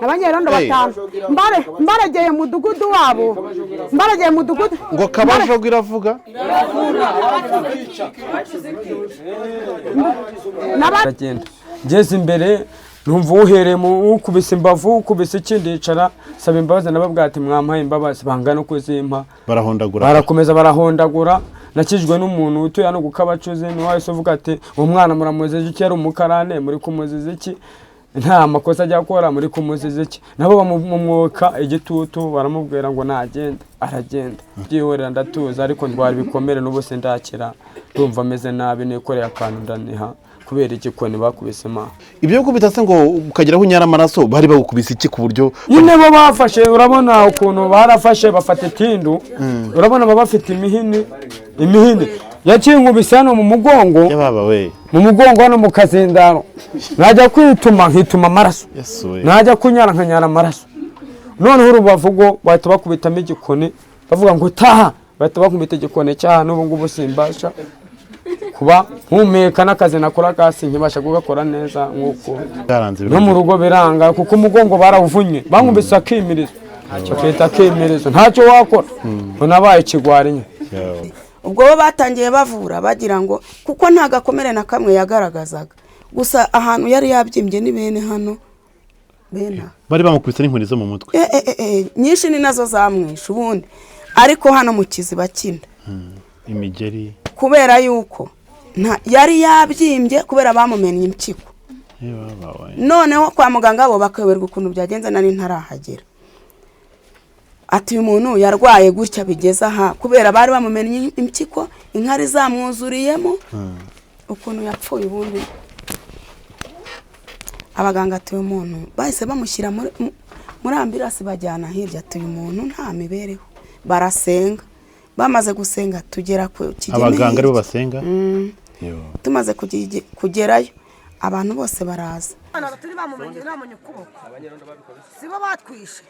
Abanyerondo batanu mbaregeye mudugudu wabo, mbaregeye mudugudu. Ngo Kabajogo iravuga. Ndagenda ngeze imbere numva uhereye mu ukubise imbavu, ukubise ikindi, yicara saba imbabazi, nababwira ati mwampaye imbabazi, banga no kuzimpa. Barahondagura. Barakomeza barahondagura. Nakijwe n'umuntu utuye hano ku Kabacuzi, niwe wahise uvuga ati uwo mwana muramuziza iki? Yari umukarane, muri kumuziza iki? Nta makosa ajya akora, muri kumuziza iki? Nabo bamumwoka igitutu, baramubwira ngo nagenda, aragenda. Byihorera ndatuza, ariko ndwara ibikomere n'ubu sindakira, ndumva ameze nabi, nikoreye akantu ndaniha kubera igikoni bakubisemo. Ibyo gukubita se ngo ukageraho unyara amaraso, bari bagukubise iki ku buryo? Nyine bo bafashe, urabona ukuntu barafashe, bafata itindu, urabona baba bafite imihini, imihini yakinkubise hano mu mugongo. Yababa we. Mu mugongo hano mu kazindaro, najya kwituma nkituma amaraso. Yesu we. Najya kunyara nkanyara amaraso. Noneho urubavu rwo bahita bakubitamo igikoni, bavuga ngo taha, bahita bakubita igikoni cyaha. N'ubu ngubu simbasha kuba mpumeka, n'akazi nakora kasi nkibasha kugakora neza nk'uko Byaranze. No mu rugo biranga, kuko umugongo barawuvunye, bankubise akimirizo, bakita akimirizo, ntacyo wakora, unabaye ikigwari nyine. Ubwo bo batangiye bavura bagira ngo kuko nta gakomere na kamwe yagaragazaga, gusa ahantu yari yabyimbye ni bene hano bene aha. Bari bamukubise n'inkoni zo mu mutwe. Nyinshi ni nazo zamwishe ubundi, ariko hano mu kiziba cy'inda. Imigeri. Kubera yuko yari yabyimbye kubera bamumennye impyiko. Yababa we. Noneho kwa muganga bo bakayoberwa ukuntu byagenze, nari ntarahagera, ati uyu muntu yarwaye gutya bigeze aha kubera bari bamumennye impyiko, inkari zamwuzuriyemo. Ukuntu yapfuye ubundi, abaganga ati uyu muntu bahise bamushyira muri ambirasi, bajyana hirya, ati uyu muntu nta mibereho. Barasenga, bamaze gusenga tugera ku Kigeme Abaganga aribo hirya. basenga. Yo. Tumaze kugerayo abantu bose baraza. Turi bamumenye, bamenye ukuboko, sibo batwishe.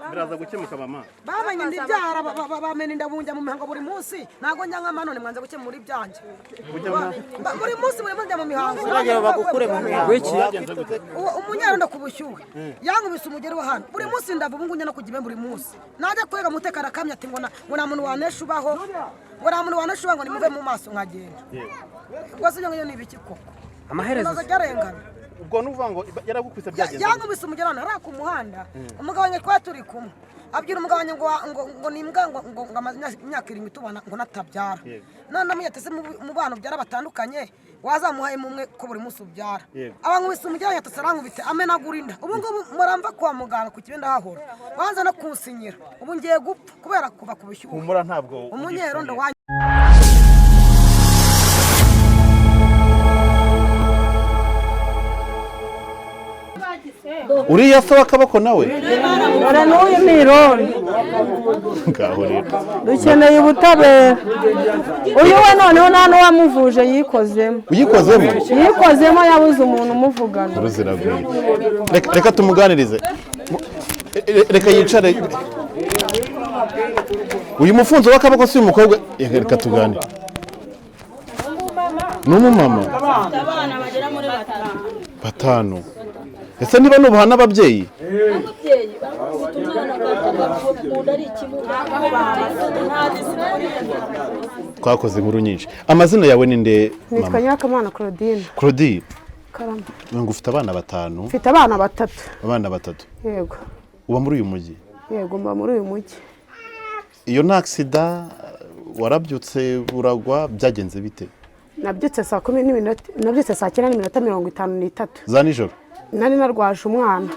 Biraza gukemuka mama. Bamenye inda ibyara, bamena inda, bunjya mu mihango buri munsi. Ntabwo njya nka none mwanze gukemura ibyanjye. Buri munsi, buri munsi njya mu mihango. Umunyarondo ku bushyuhe yankubise umugeri wa hano, buri munsi ndava, ubu ngubu njya no kujya buri munsi, najya kwega umutekano akamya ati ngo nta muntu wanesha ubaho, ngo nta muntu wanesha ubaho, ngo nimuve mu maso nkagenda. Ubwo se ibyo ngibyo ni ibiki koko? Amaherezo. Amazu arengana. Ubwo nuvuga ngo yaragukubise? Yankubise umugeri hano hariya ku muhanda. Umugabo wanjye twari turi kumwe abwira umugabo wanjye ngo ni imbwa, ngo amaze imyaka 7 tubana ngo natabyara. None namubwiye ati mu bana ubyara batandukanye wazamuhaye umwe ko buri munsi ubyara. Abankubise umugeri yatase, arankubite amenagura inda. Ubu ngubu muramva kwa muganga ku kibe ndahahora, banza no kunsinyira. Ubu ngiye gupfa kubera kuva ku bushyuhe. Humura, ntabwo. Umunyerondo wa Uriya se w'akaboko nawe? Dore n'uyu ni ironi. Ngaho rero. Dukeneye ubutabera. Uyu we noneho nta n'uwamuvuje, yikozemo. Uyikozemo. Yikozemo, yabuze umuntu umuvugana. Inkuru ziragwira. Reka tumuganirize. Reka yicare. Uyu mufunzo w'akaboko si uyu mukobwa? Reka tuganire. Ni umumama. Batanu. Ese niba nubaha n'ababyeyi? Twakoze inkuru nyinshi. Amazina yawe ni nde? Nitwa Mama Nyirakamana Claudine. Claudine. Karama. Ngo ufite abana batanu? Mfite abana batatu. Abana batatu. Yego. Uba muri uyu mujyi? Yego, mba muri uyu mujyi. Iyo nta agisida, warabyutse uragwa, byagenze bite? Nabyutse saa 10 n'iminota, nabyutse saa 9 n'iminota 53. Za nijoro? Nari narwaje umwana.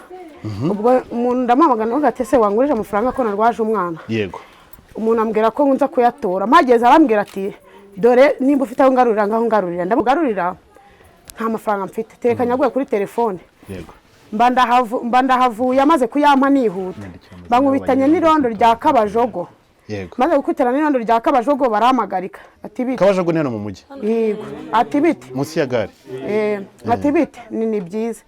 Ubwo umuntu ndamuhamagara, nawe ati ese wangurije amafaranga ko narwaje umwana? Umuntu ambwira ko nza kuyatora, mpageze arambwira ati dore nimba ufite aho ngarurira, ngaho ngarurira. Ndamugarurira, nta mafaranga mfite, tereka nyaguye kuri telefone. Mba ndahavuye, amaze kuyampa nihuta bankubitanye n'irondo rya Kabajogo. Maze gukubitana n'irondo rya Kabajogo barampagarika, ati bite? Kabajogo ni hano mu mujyi? Yego. Ati bite? Munsi ya gare. Ati bite? Ni byiza.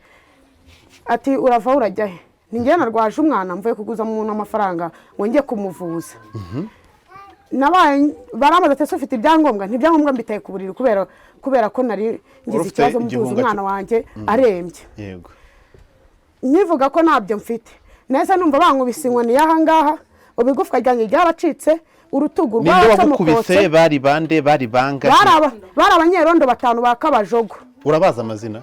Ati urava urajya he? Ni njye narwaje umwana, mvuye kuguza umuntu amafaranga ngo njye kumuvuza. Nabaye barambaza ati ese ufite ibyangombwa? Ntibyangombwa mbitaye ku buriri kubera ko nari ngize Wari ufite ikibazo mvuza igihunga umwana wanjye arembye. Nkivuga ko ntabyo mfite, nahise numva bankubise inkoni y'aha ngaha, ubu igufwa ryanjye ryaracitse, urutugu Ninde wagukubise? rwaracomokotse. Bari bande? Bari bangahe? Bari abanyerondo batanu ba Kabajogo. Urabazi amazina?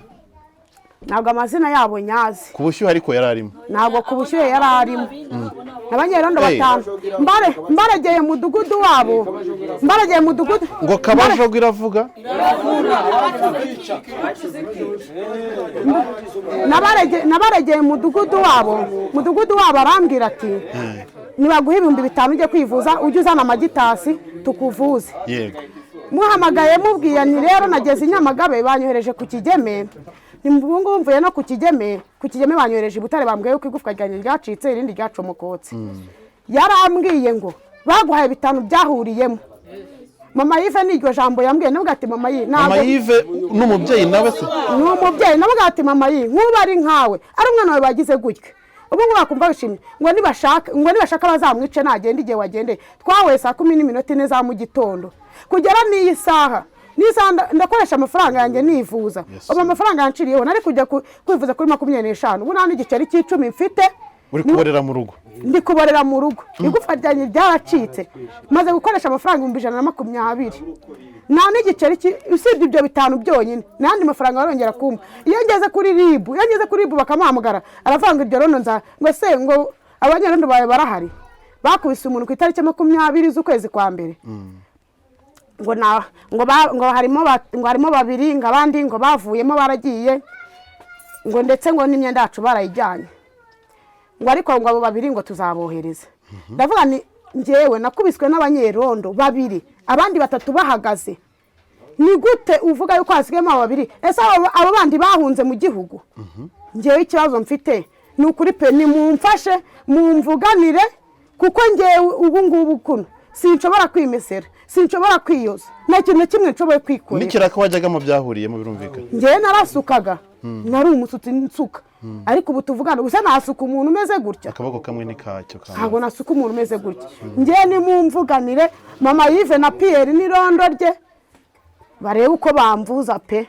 Ntabwo amazina yabo nyazi. Ku bushyuhe ariko yari arimo? Ntabwo ku bushyuhe yari arimo. Abanyerondo Hey. batanu, mbaregeye mudugudu wabo, mbaregeye mudugudu. Ngo Kabajogo iravuga? Nabaregeye mudugudu wabo, mudugudu wabo arambwira ati nibaguha 5000 ujye kwivuza, ujye uzana amagitasi tukuvuze. Muhamagaye mubwiye nti rero nageze i Nyamagabe banyohereje ku Kigeme, ni ubu ngubu mvuye no ku Kigeme, ku Kigeme banyohereje i Butare, bambwiye yuko igufwa ryanjye ryacitse irindi ryacomokotse. Yarambwiye ngo baguhaye 5 byahuriyemo. Mama Yive ni iryo jambo yambwiye, navuga ati mama Yive, Mama ntabwo Yive ni umubyeyi nawe se? Ni umubyeyi. Navuga ati mama Yive, nk'ubu ari nkawe, ari umwana wawe bagize gutya, ubu ngubu bakumva bishimye, ngo nibashaka bazamwice nagenda igihe wagendeye. Twahuye saa 10:04 za mu gitondo kugera n'iyi saha, n'isaha ndakoresha amafaranga yanjye nivuza. Ubu amafaranga yanciriyeho nari kujya kwivuza kuri 25, ubu nta n'igiceri cy'icumi mfite. Uri kuborera mu rugo? Ndi kuborera mu rugo, igufwa ryanjye ryaracitse, maze gukoresha amafaranga 120,000, nta n'igiceri usibye ibyo 5 byonyine, n'andi mafaranga barongera kumpa. Iyo ngeze kuri RIB, iyo ngeze kuri RIB bakamuhamagara, aravuga ngo iryo rondo nza, ngo se ngo abanyerondo bawe barahari, bakubise umuntu ku itariki 20 z'ukwezi kwa mbere, ngo na, ngo ba, ngo harimo ba, ngo harimo babiri, ngo abandi ngo bavuyemo baragiye, ngo ndetse ngo n'imyenda yacu barayijyanye, ngo ariko ngo abo babiri ngo tuzabohereza. Ndavuga ni njyewe nakubiswe n'abanyerondo babiri, abandi batatu bahagaze. Ni gute uvuga yuko hasigayemo abo babiri? Ese abo bandi bahunze mu gihugu? Njyewe ikibazo mfite ni ukuri pe, nimumfashe mumvuganire, kuko njyewe ubu ngubu kuno sinshobora kwimesera, sinshobora kwiyoza, nta kintu na kimwe nshoboye kwikorera. N'ikiraka wajyagamo byahuriyemo birumvikana. Njyewe narasukaga, nari umusutsi nsuka, ariko ubu tuvugana gusa nasuka umuntu umeze gutya. Akaboko kamwe ni kacyo kamwe. Ntabwo nasuka umuntu umeze gutya. Njyewe nimumvuganire mama Yive na Pierre n'irondo rye barebe uko bamvuza pe.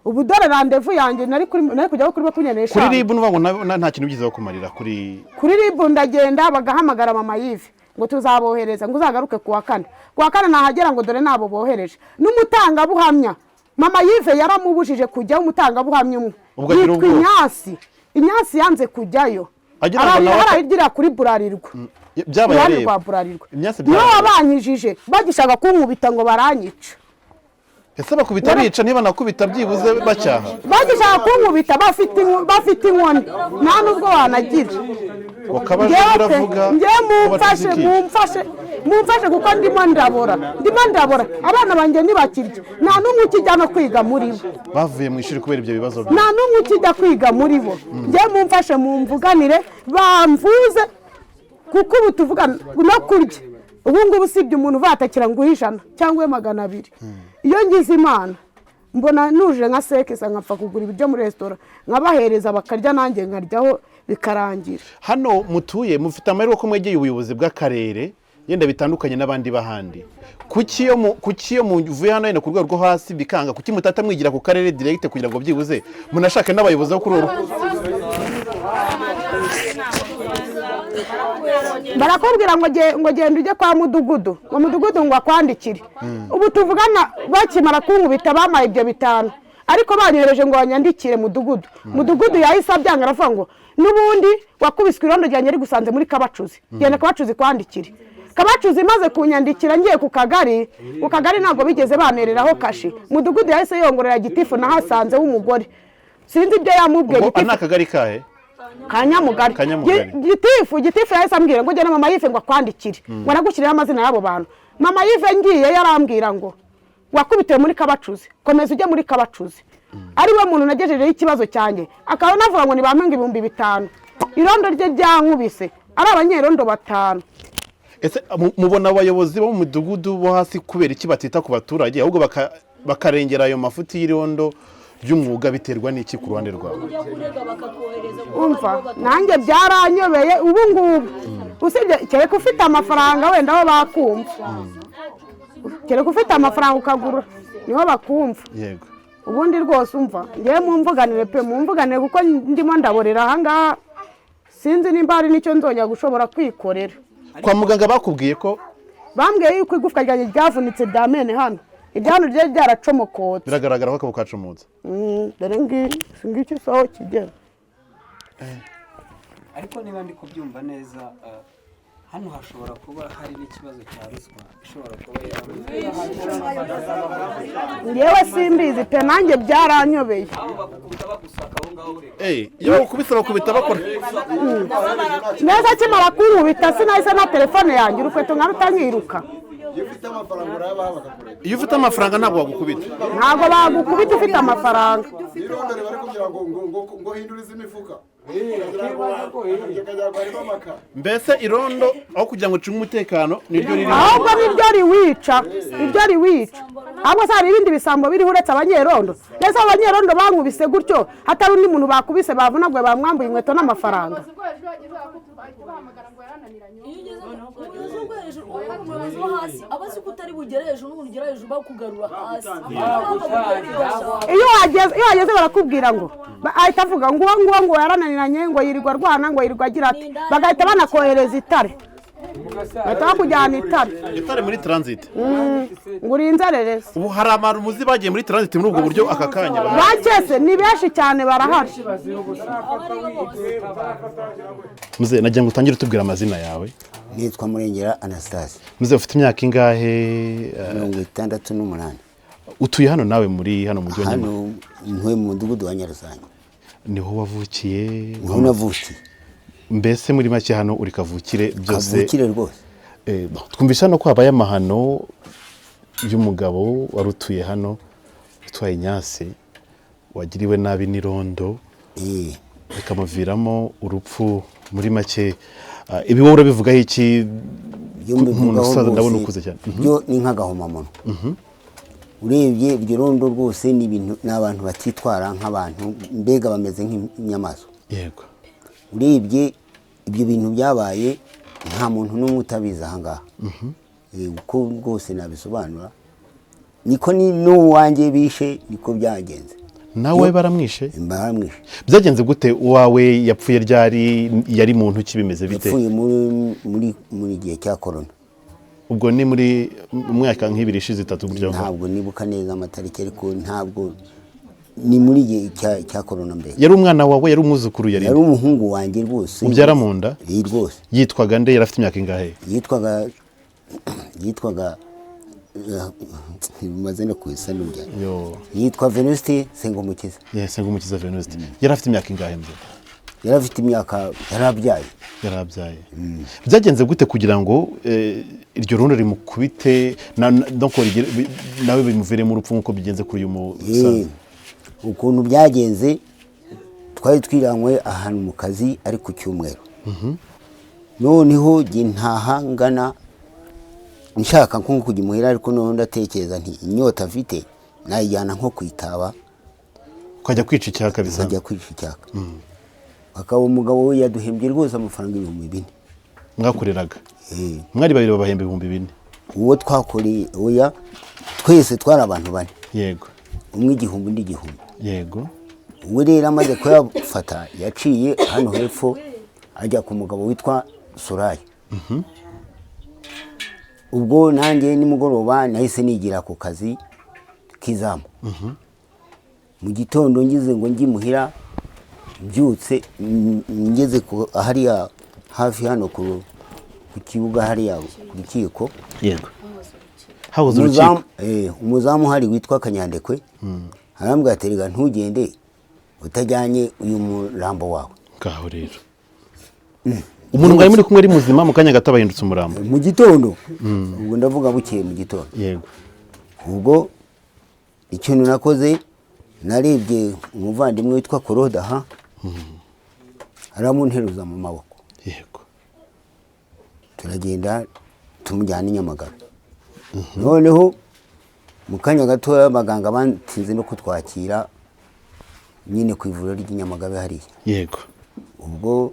Ubu dore randevu yanjye nari kujyaho kuri 25. Kuri RIB nuvuga ngo nta kintu byiza kumarira kuri RIB ndagenda bagahamagara mama Yive ngo tuzabohereza, ngo uzagaruke kuwa kane. Kuwa kane nahagera ngo dore nabo bohereje. N'umutangabuhamya mama Yive yaramubujije kujyaho, umutangabuhamya umwe yitwa Inyasi. Inyasi yanze kujyayo, arayigira kuri Burarirwa. Byabaye rwa Burarirwa niwe wabanyijije, bagishaka kunkubita ngo baranyica. Ese bakubita bica, niba nakubita byibuze bacyaha? Bagishaka kunkubita bafite inkoni, nta nubwo wanagira. Njyewe mumfashe kuko ndimo ndabora, abana banjye ntibakirya, nta n'umwe ukijya no kwiga muri bo. Bavuye mu ishuri kubera ibyo bibazo. Nta n'umwe ukijya kwiga muri bo. Njyewe mumfashe mumvuganire bamvuze, kuko ubu tuvugana no kurya ubu ngubu usibye umuntu uvatakira ngo 100 cyangwa 200. Iyo ngize Imana mbona nuje nka sekesa nkapfa kugura ibiryo muri resitora nkabahereza bakarya, nanjye nkaryaho bikarangira. Hano mutuye mufite amahirwe ko mwegeye ubuyobozi bw'akarere yenda bitandukanye n'abandi bahandi. Kuki iyo muvuye hano yenda ku rwego rwo hasi bikanga, kuki mutata mwigira ku karere direct kugira ngo byibuze munashake n'abayobozi bo kuri uru? Barakubwira ngo genda ujye kwa mudugudu, ngo mudugudu ngo akwandikire. Ubu tuvugana bakimara kunkubita bamaye ibyo 5, ariko banyohereje ngo banyandikire mudugudu. Mudugudu yahise abyanga aravuga ngo n'ubundi wakubiswe irondo ryanjye rigusanze muri Kabacuzi, genda Kabacuzi kwandikire. Kabacuzi imaze kunyandikira ngiye ku kagari, ku kagari ntabwo bigeze banereraho kashi. Mudugudu yahise yongorera gitifu nahasanze w'umugore, sinzi ibyo yamubwiye. Gitifu ni akagari kahe? Kanyamugari. Gitifu yahise ambwira ngo ugende mama Yive ngo akwandikire, ngo nagushyirireho amazina y'abo bantu. Mama Yive ngiye yarambwira ngo wakubitiwe muri Kabacuzi, komeza ujye muri Kabacuzi. Ari we muntu nagejejeho ikibazo cyanjye, akaba navuga ngo nibampe 5000. Irondo rye ryankubise ari abanyerondo 5. Ese mubona abayobozi bo mu midugudu bo hasi kubera iki batita ku baturage ahubwo bakarengera ayo mafuti y'irondo ry'umwuga, biterwa n'iki ku ruhande rwawe? Umva nanjye byaranyobeye ubu ngubu, usibye kereka ufite amafaranga wenda aho bakumva, kereka ufite amafaranga ukagura niho bakumva. Yego. Ubundi rwose umva ngewe mumvuganire pe, mumvuganire kuko ndimo ndaborera ahangaha, sinzi nimba hari n'icyo nzongera gushobora kwikorera. Kwa muganga bakubwiye ko? Bambwiye yuko igufwa ryanjye ryavunitse rya mene hano, irya hano ryari ryaracomokotse. Biragaragara ko akaboko kacomotse. Dore ngiki saho kigera. Ariko niba ndi kubyumva neza, hano hashobora kuba hari n'ikibazo cya ruswa ishobora kuba. Ngewe simbizi pe, nanjye byaranyobeye. Iyo bagukubise bakubita bakora neza. Akimara kunkubita sinahise na telefone yanjye urukweto nka rutanyiruka. Iyo ufite amafaranga ntabwo bagukubita. Ntabwo bagukubita ufite amafaranga. Mbese irondo aho kugira ngo ucunge umutekano niryo riri, ahubwo niryo riwica, niryo riwica. Ahubwo se hari ibindi bisambo biriho uretse abanyerondo? Mbese abanyerondo bankubise gutyo hatari undi muntu bakubise bavunaguye bamwambuye inkweto n'amafaranga? Iyo wageze barakubwira ngo ahita avuga ngo uwo nguwo ngo yarananiranye, ngo yirirwa arwana, ngo yirirwa agira ati, bagahita banakohereza itare, bahita bakujyana itare. Itare muri transit. Ngo uri inzererezi. Ubu hari abantu muzi bagiye muri transit muri ubwo buryo aka kanya? Bakese ni benshi cyane barahari. Muze nagira ngo utangire utubwira amazina yawe. Nitwa Murengera Anastase. Muze ufite imyaka ingahe? 68. Utuye hano nawe muri hano mu mujyi wa Nyamata? Hano ntuye mu mudugudu wa Nyarusange. Niho wavukiye? Niho navukiye. Mbese muri make hano uri kavukire byose? Kavukire rwose. Twumvise hano ko habaye amahano y'umugabo wari utuye hano utwaye inyasi, wagiriwe nabi n'irondo bikamuviramo urupfu. Muri make ibi wowe urabivugaho iki? Umuntu usaza ndabona ukuze cyane. Byo ni nk'agahomamunwa. Urebye iryo rondo rwose ni ibintu, ni abantu batitwara nk'abantu, mbega bameze nk'inyamaswa. Yego. Urebye ibyo bintu byabaye nta muntu n'umwe utabizi aha ngaha. Uko rwose nabisobanura niko ni n'uwanjye bishe niko byagenze. Nawe baramwishe? Baramwishe. Byagenze gute? Uwawe yapfuye ryari? Yari muntu ki? Bimeze bite? Yapfuye muri gihe cya corona. Ubwo ni muri mwaka nk'ibiri ishize itatu gutyo? Ntabwo nibuka neza amatariki, ariko ntabwo ni muri gihe cya corona mbere. Yari umwana wawe? Yari umwuzukuru? Yari umuhungu wanjye rwose. Ubyara mu nda? Rwose. Yitwaga nde? Yari afite imyaka ingahe? Yitwaga mazina ku isanubya. Yitwa Venuste Sengumukiza. Yes, Sengumukiza Venuste. Yari afite imyaka ingahe mze? Yari afite imyaka, yarabyaye. Yarabyaye. Byagenze gute kugira ngo iryo rondo rimukubite donc nawe bimuviremo urupfu nkuko bigenze kuri uyu musaza? Ukuntu byagenze, twari twiranywe ahantu mu kazi ari ku cyumweru. Noneho ntaha ngana nshaka nko kujya imuhira, ariko noneho ndatekereza nti inyota mfite nayijyana nko kwitaba. Ukajya kwica icyaka bisanzwe? Nkajya kwica icyaka. Akaba umugabo we yaduhembye rwose amafaranga 4000. Mwakoreraga? Mwari babiri babahemba 4000? Uwo twakoreye, oya, twese twari abantu bane. Yego. Umwe 1000 undi 1000. Yego. Uwe rero amaze kuyafata yaciye hano hepfo ajya ku mugabo witwa Suraya. Ubwo nanjye nimugoroba nahise nigira ku kazi k'izamu. Mu gitondo ngize ngo ngimuhira, mbyutse ngeze hariya hafi hano ku kibuga hariya ku rukiko. Yego. Habuze urukiko. Umuzamu hari witwa Kanyandekwe arambwira ati rega ntugende utajyanye uyu murambo wawe. Ngaho rero umuntu mwari muri kumwe ari muzima mu kanya gato abahindutse umurambo mu gitondo. Ubwo ndavuga bukeye mu gitondo. Yego. Ubwo ikintu nakoze narebye umuvandimwe witwa Korodaha aramunteruza mu maboko. Yego. Turagenda tumujyana i Nyamagabe. Noneho mu kanya gatoya abaganga bantinze no kutwakira nyine ku ivuriro ry'i Nyamagabe hariya. Yego. Ubwo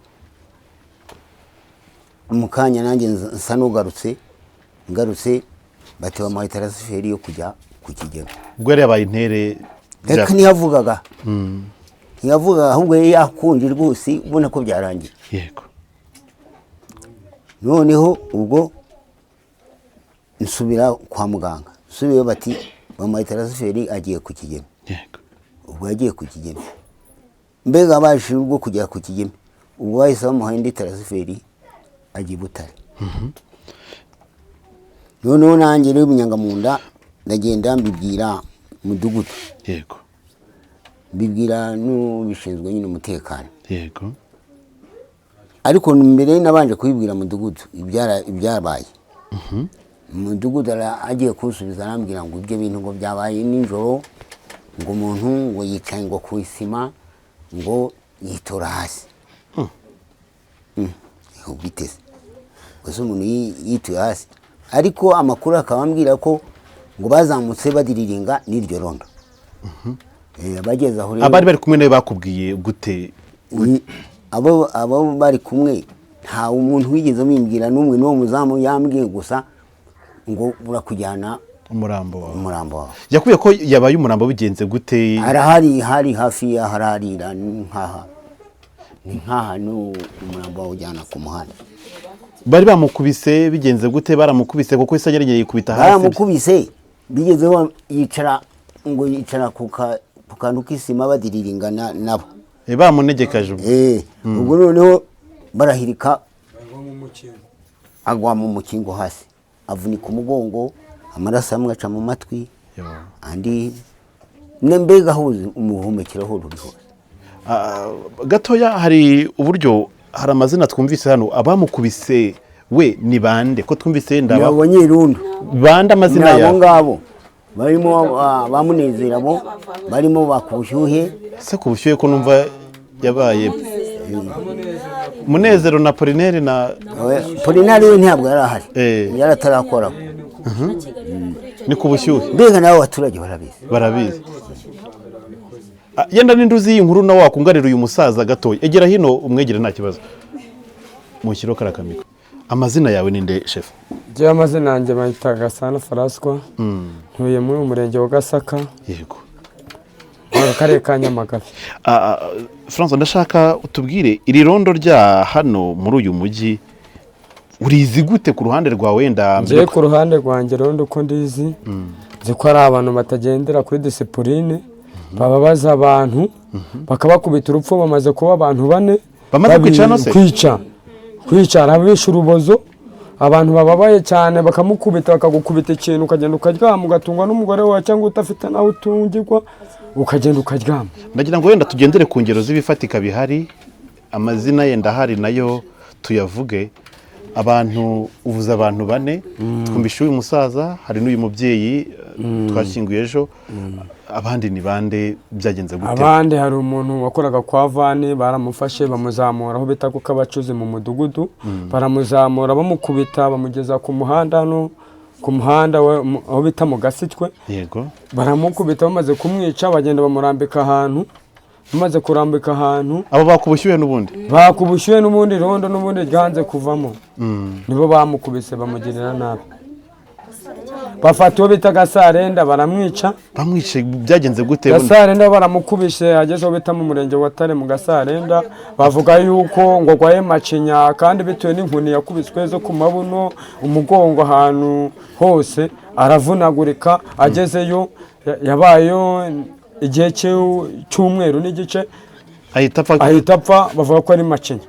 mu kanya nanjye nsa n'ugarutse, ngarutse bati bamuhaye tarasiferi yo kujya ku Kigega. Ubwo yari yabaye intere? Reka ntiyavugaga, ntiyavugaga, ahubwo yari yakonje rwose, ubona ko byarangiye. Yego. Noneho ubwo nsubira kwa muganga, nsubiyeyo bati bamuhaye transfert, agiye ku Kigeme. Ubwo yagiye ku Kigeme, mbega abashije ubwo kugera ku Kigeme, ubwo bahise bamuha indi transfert, ajya i Butare. Noneho nanjye rero ubunyangamunda, ndagenda mbibwira mudugudu, mbibwira n'ubishinzwe nyine umutekano. Ariko mbere nabanje kubibwira mudugudu ibyabaye. Umudugudu agiye kunsubiza arambwira ngo ibyo bintu ngo byabaye nijoro, ngo umuntu ngo yicaye ngo ku isima, ngo yitura hasi. Ubiteze gusa umuntu yituye hasi, ariko amakuru akaba ambwira ko ngo bazamutse badiriringa n'iryo rondo. Bageze aho rero, Abari bari kumwe nawe bakubwiye gute? Abo bari kumwe, nta umuntu wigeze abimbwira n'umwe. N'uwo muzamu yambwiye gusa ngo urakujyana umurambo wawe. Umurambo wawe. Yakubwiye ko yabaye umurambo bigenze gute? Arahari, hari hafi y'aho ararira, ni nkaha, ni nkaha, ni umurambo wawujyana ku muhanda. Bari bamukubise bigenze gute? Baramukubise kuko isa yari yikubita hasi? Baramukubise, bigezeho yicara, ngo yicara ku kantu k'isima, badiriringa nabo. Bamunegekaje ubwo. Ubwo noneho barahirika, agwa mu mukingo hasi, avunika umugongo, amaraso amwe aca mu matwi, andi ne mbega huze umuhumekero ho ruri hose. Gatoya, hari uburyo hari amazina twumvise hano, abamukubise we ni bande ko twumvise? Ni Ndaba abanyerondo. Bande amazina Ni abo yawe? ngabo barimo bamunezero, abo barimo bakubushyuhe. Se ku bushyuhe ko numva yabaye Munezero na Polineri na Polinari we ntabwo yari ahari, yari atarakoraho. Ni ku bushyuhe. Mbega nabo abaturage barabizi. Barabizi. Yenda n'indi uzi iyi nkuru nawe wakunganira uyu musaza gatoya, egera hino umwegere, nta kibazo, mushyiraho kariya kamiko. Amazina yawe ni nde, shefu? Njyewe amazina yanjye bayita Gasana Faraswa, ntuye muri uyu murenge wa Gasaka, mu karere ka Nyamagabe. Francois, ndashaka utubwire iri rondo rya hano muri uyu mujyi urizi gute ku ruhande rwawe wenda? Njyewe ku ruhande rwanjye rondo uko ndizi, nzi ko ari abantu batagendera kuri disipurine, bababaza abantu bakabakubita urupfu. Bamaze kuba abantu bane. Bamaze kwica hano se? Kwica, hari abishe urubozo, abantu bababaye cyane bakamukubita, bakagukubita ikintu ukagenda ukaryama, ugatungwa n'umugore wawe cyangwa udafite nawe utungirwa, ukagenda ukaryama. Ndagira ngo wenda tugendere ku ngero z'ibifatika bihari, amazina yenda ahari nayo tuyavuge. Abantu uvuze abantu bane, twumvishe uyu musaza, hari n'uyu mubyeyi twashyinguye ejo. Abandi ni bande? Byagenze gute? Abandi, hari umuntu wakoraga kwa vani, baramufashe bamuzamura aho bita ku Kabacuzi mu mudugudu, baramuzamura bamukubita, bamugeza ku muhanda hano ku muhanda aho bita mu Gasitwe. Baramukubita, bamaze kumwica bagenda bamurambika ahantu, bamaze kurambika ahantu. Abo bakubushyuhe n'ubundi? Bakubushyuhe n'ubundi, rondo n'ubundi ryanze kuvamo, nibo bamukubise bamugirira nabi, bafata uwo bita Gasarenda baramwica. Bamwice byagenze gute? Gasarenda baramukubise ageze aho bita mu murenge wa Tare mu Gasarenda, bavuga yuko ngo agwaye macinya, kandi bitewe n'inkoni yakubiswe zo ku mabuno, umugongo, ahantu hose aravunagurika. Agezeyo yabayeyo igihe cy'umweru n'igice, ahita apfa. Ahita apfa, bavuga ko ari macinya.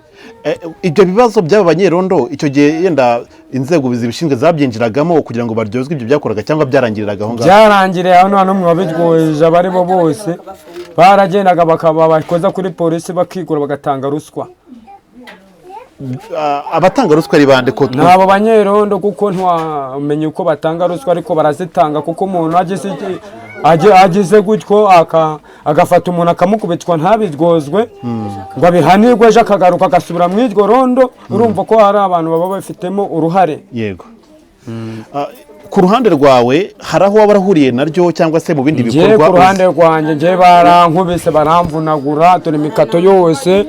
Ibyo bibazo by'aba banyerondo icyo gihe, yenda inzego zibishinzwe zabyinjiragamo kugira ngo baryozwe ibyo byakoraga, cyangwa byarangiriraga aho ngaho? Byarangiriye aho, nta n'umwe wabiryoheje. Abari bo bose baragendaga bakaba bakoza kuri polisi, bakigura, bagatanga ruswa. Abatanga ruswa ari bande ko Ni abo banyerondo, kuko ntiwamenya uko batanga ruswa, ariko barazitanga, kuko umuntu agize gutyo agafata umuntu akamukubitwa ntabiryozwe ngo abihanirwe, ejo akagaruka agasubira mu iryo rondo, urumva ko hari abantu baba babifitemo uruhare. Yego. Ku ruhande rwawe hari aho waba warahuriye naryo cyangwa se mu bindi Njyewe bikorwa? ku ruhande rwanjye, njyewe barankubise baramvunagura, dore imikato yose,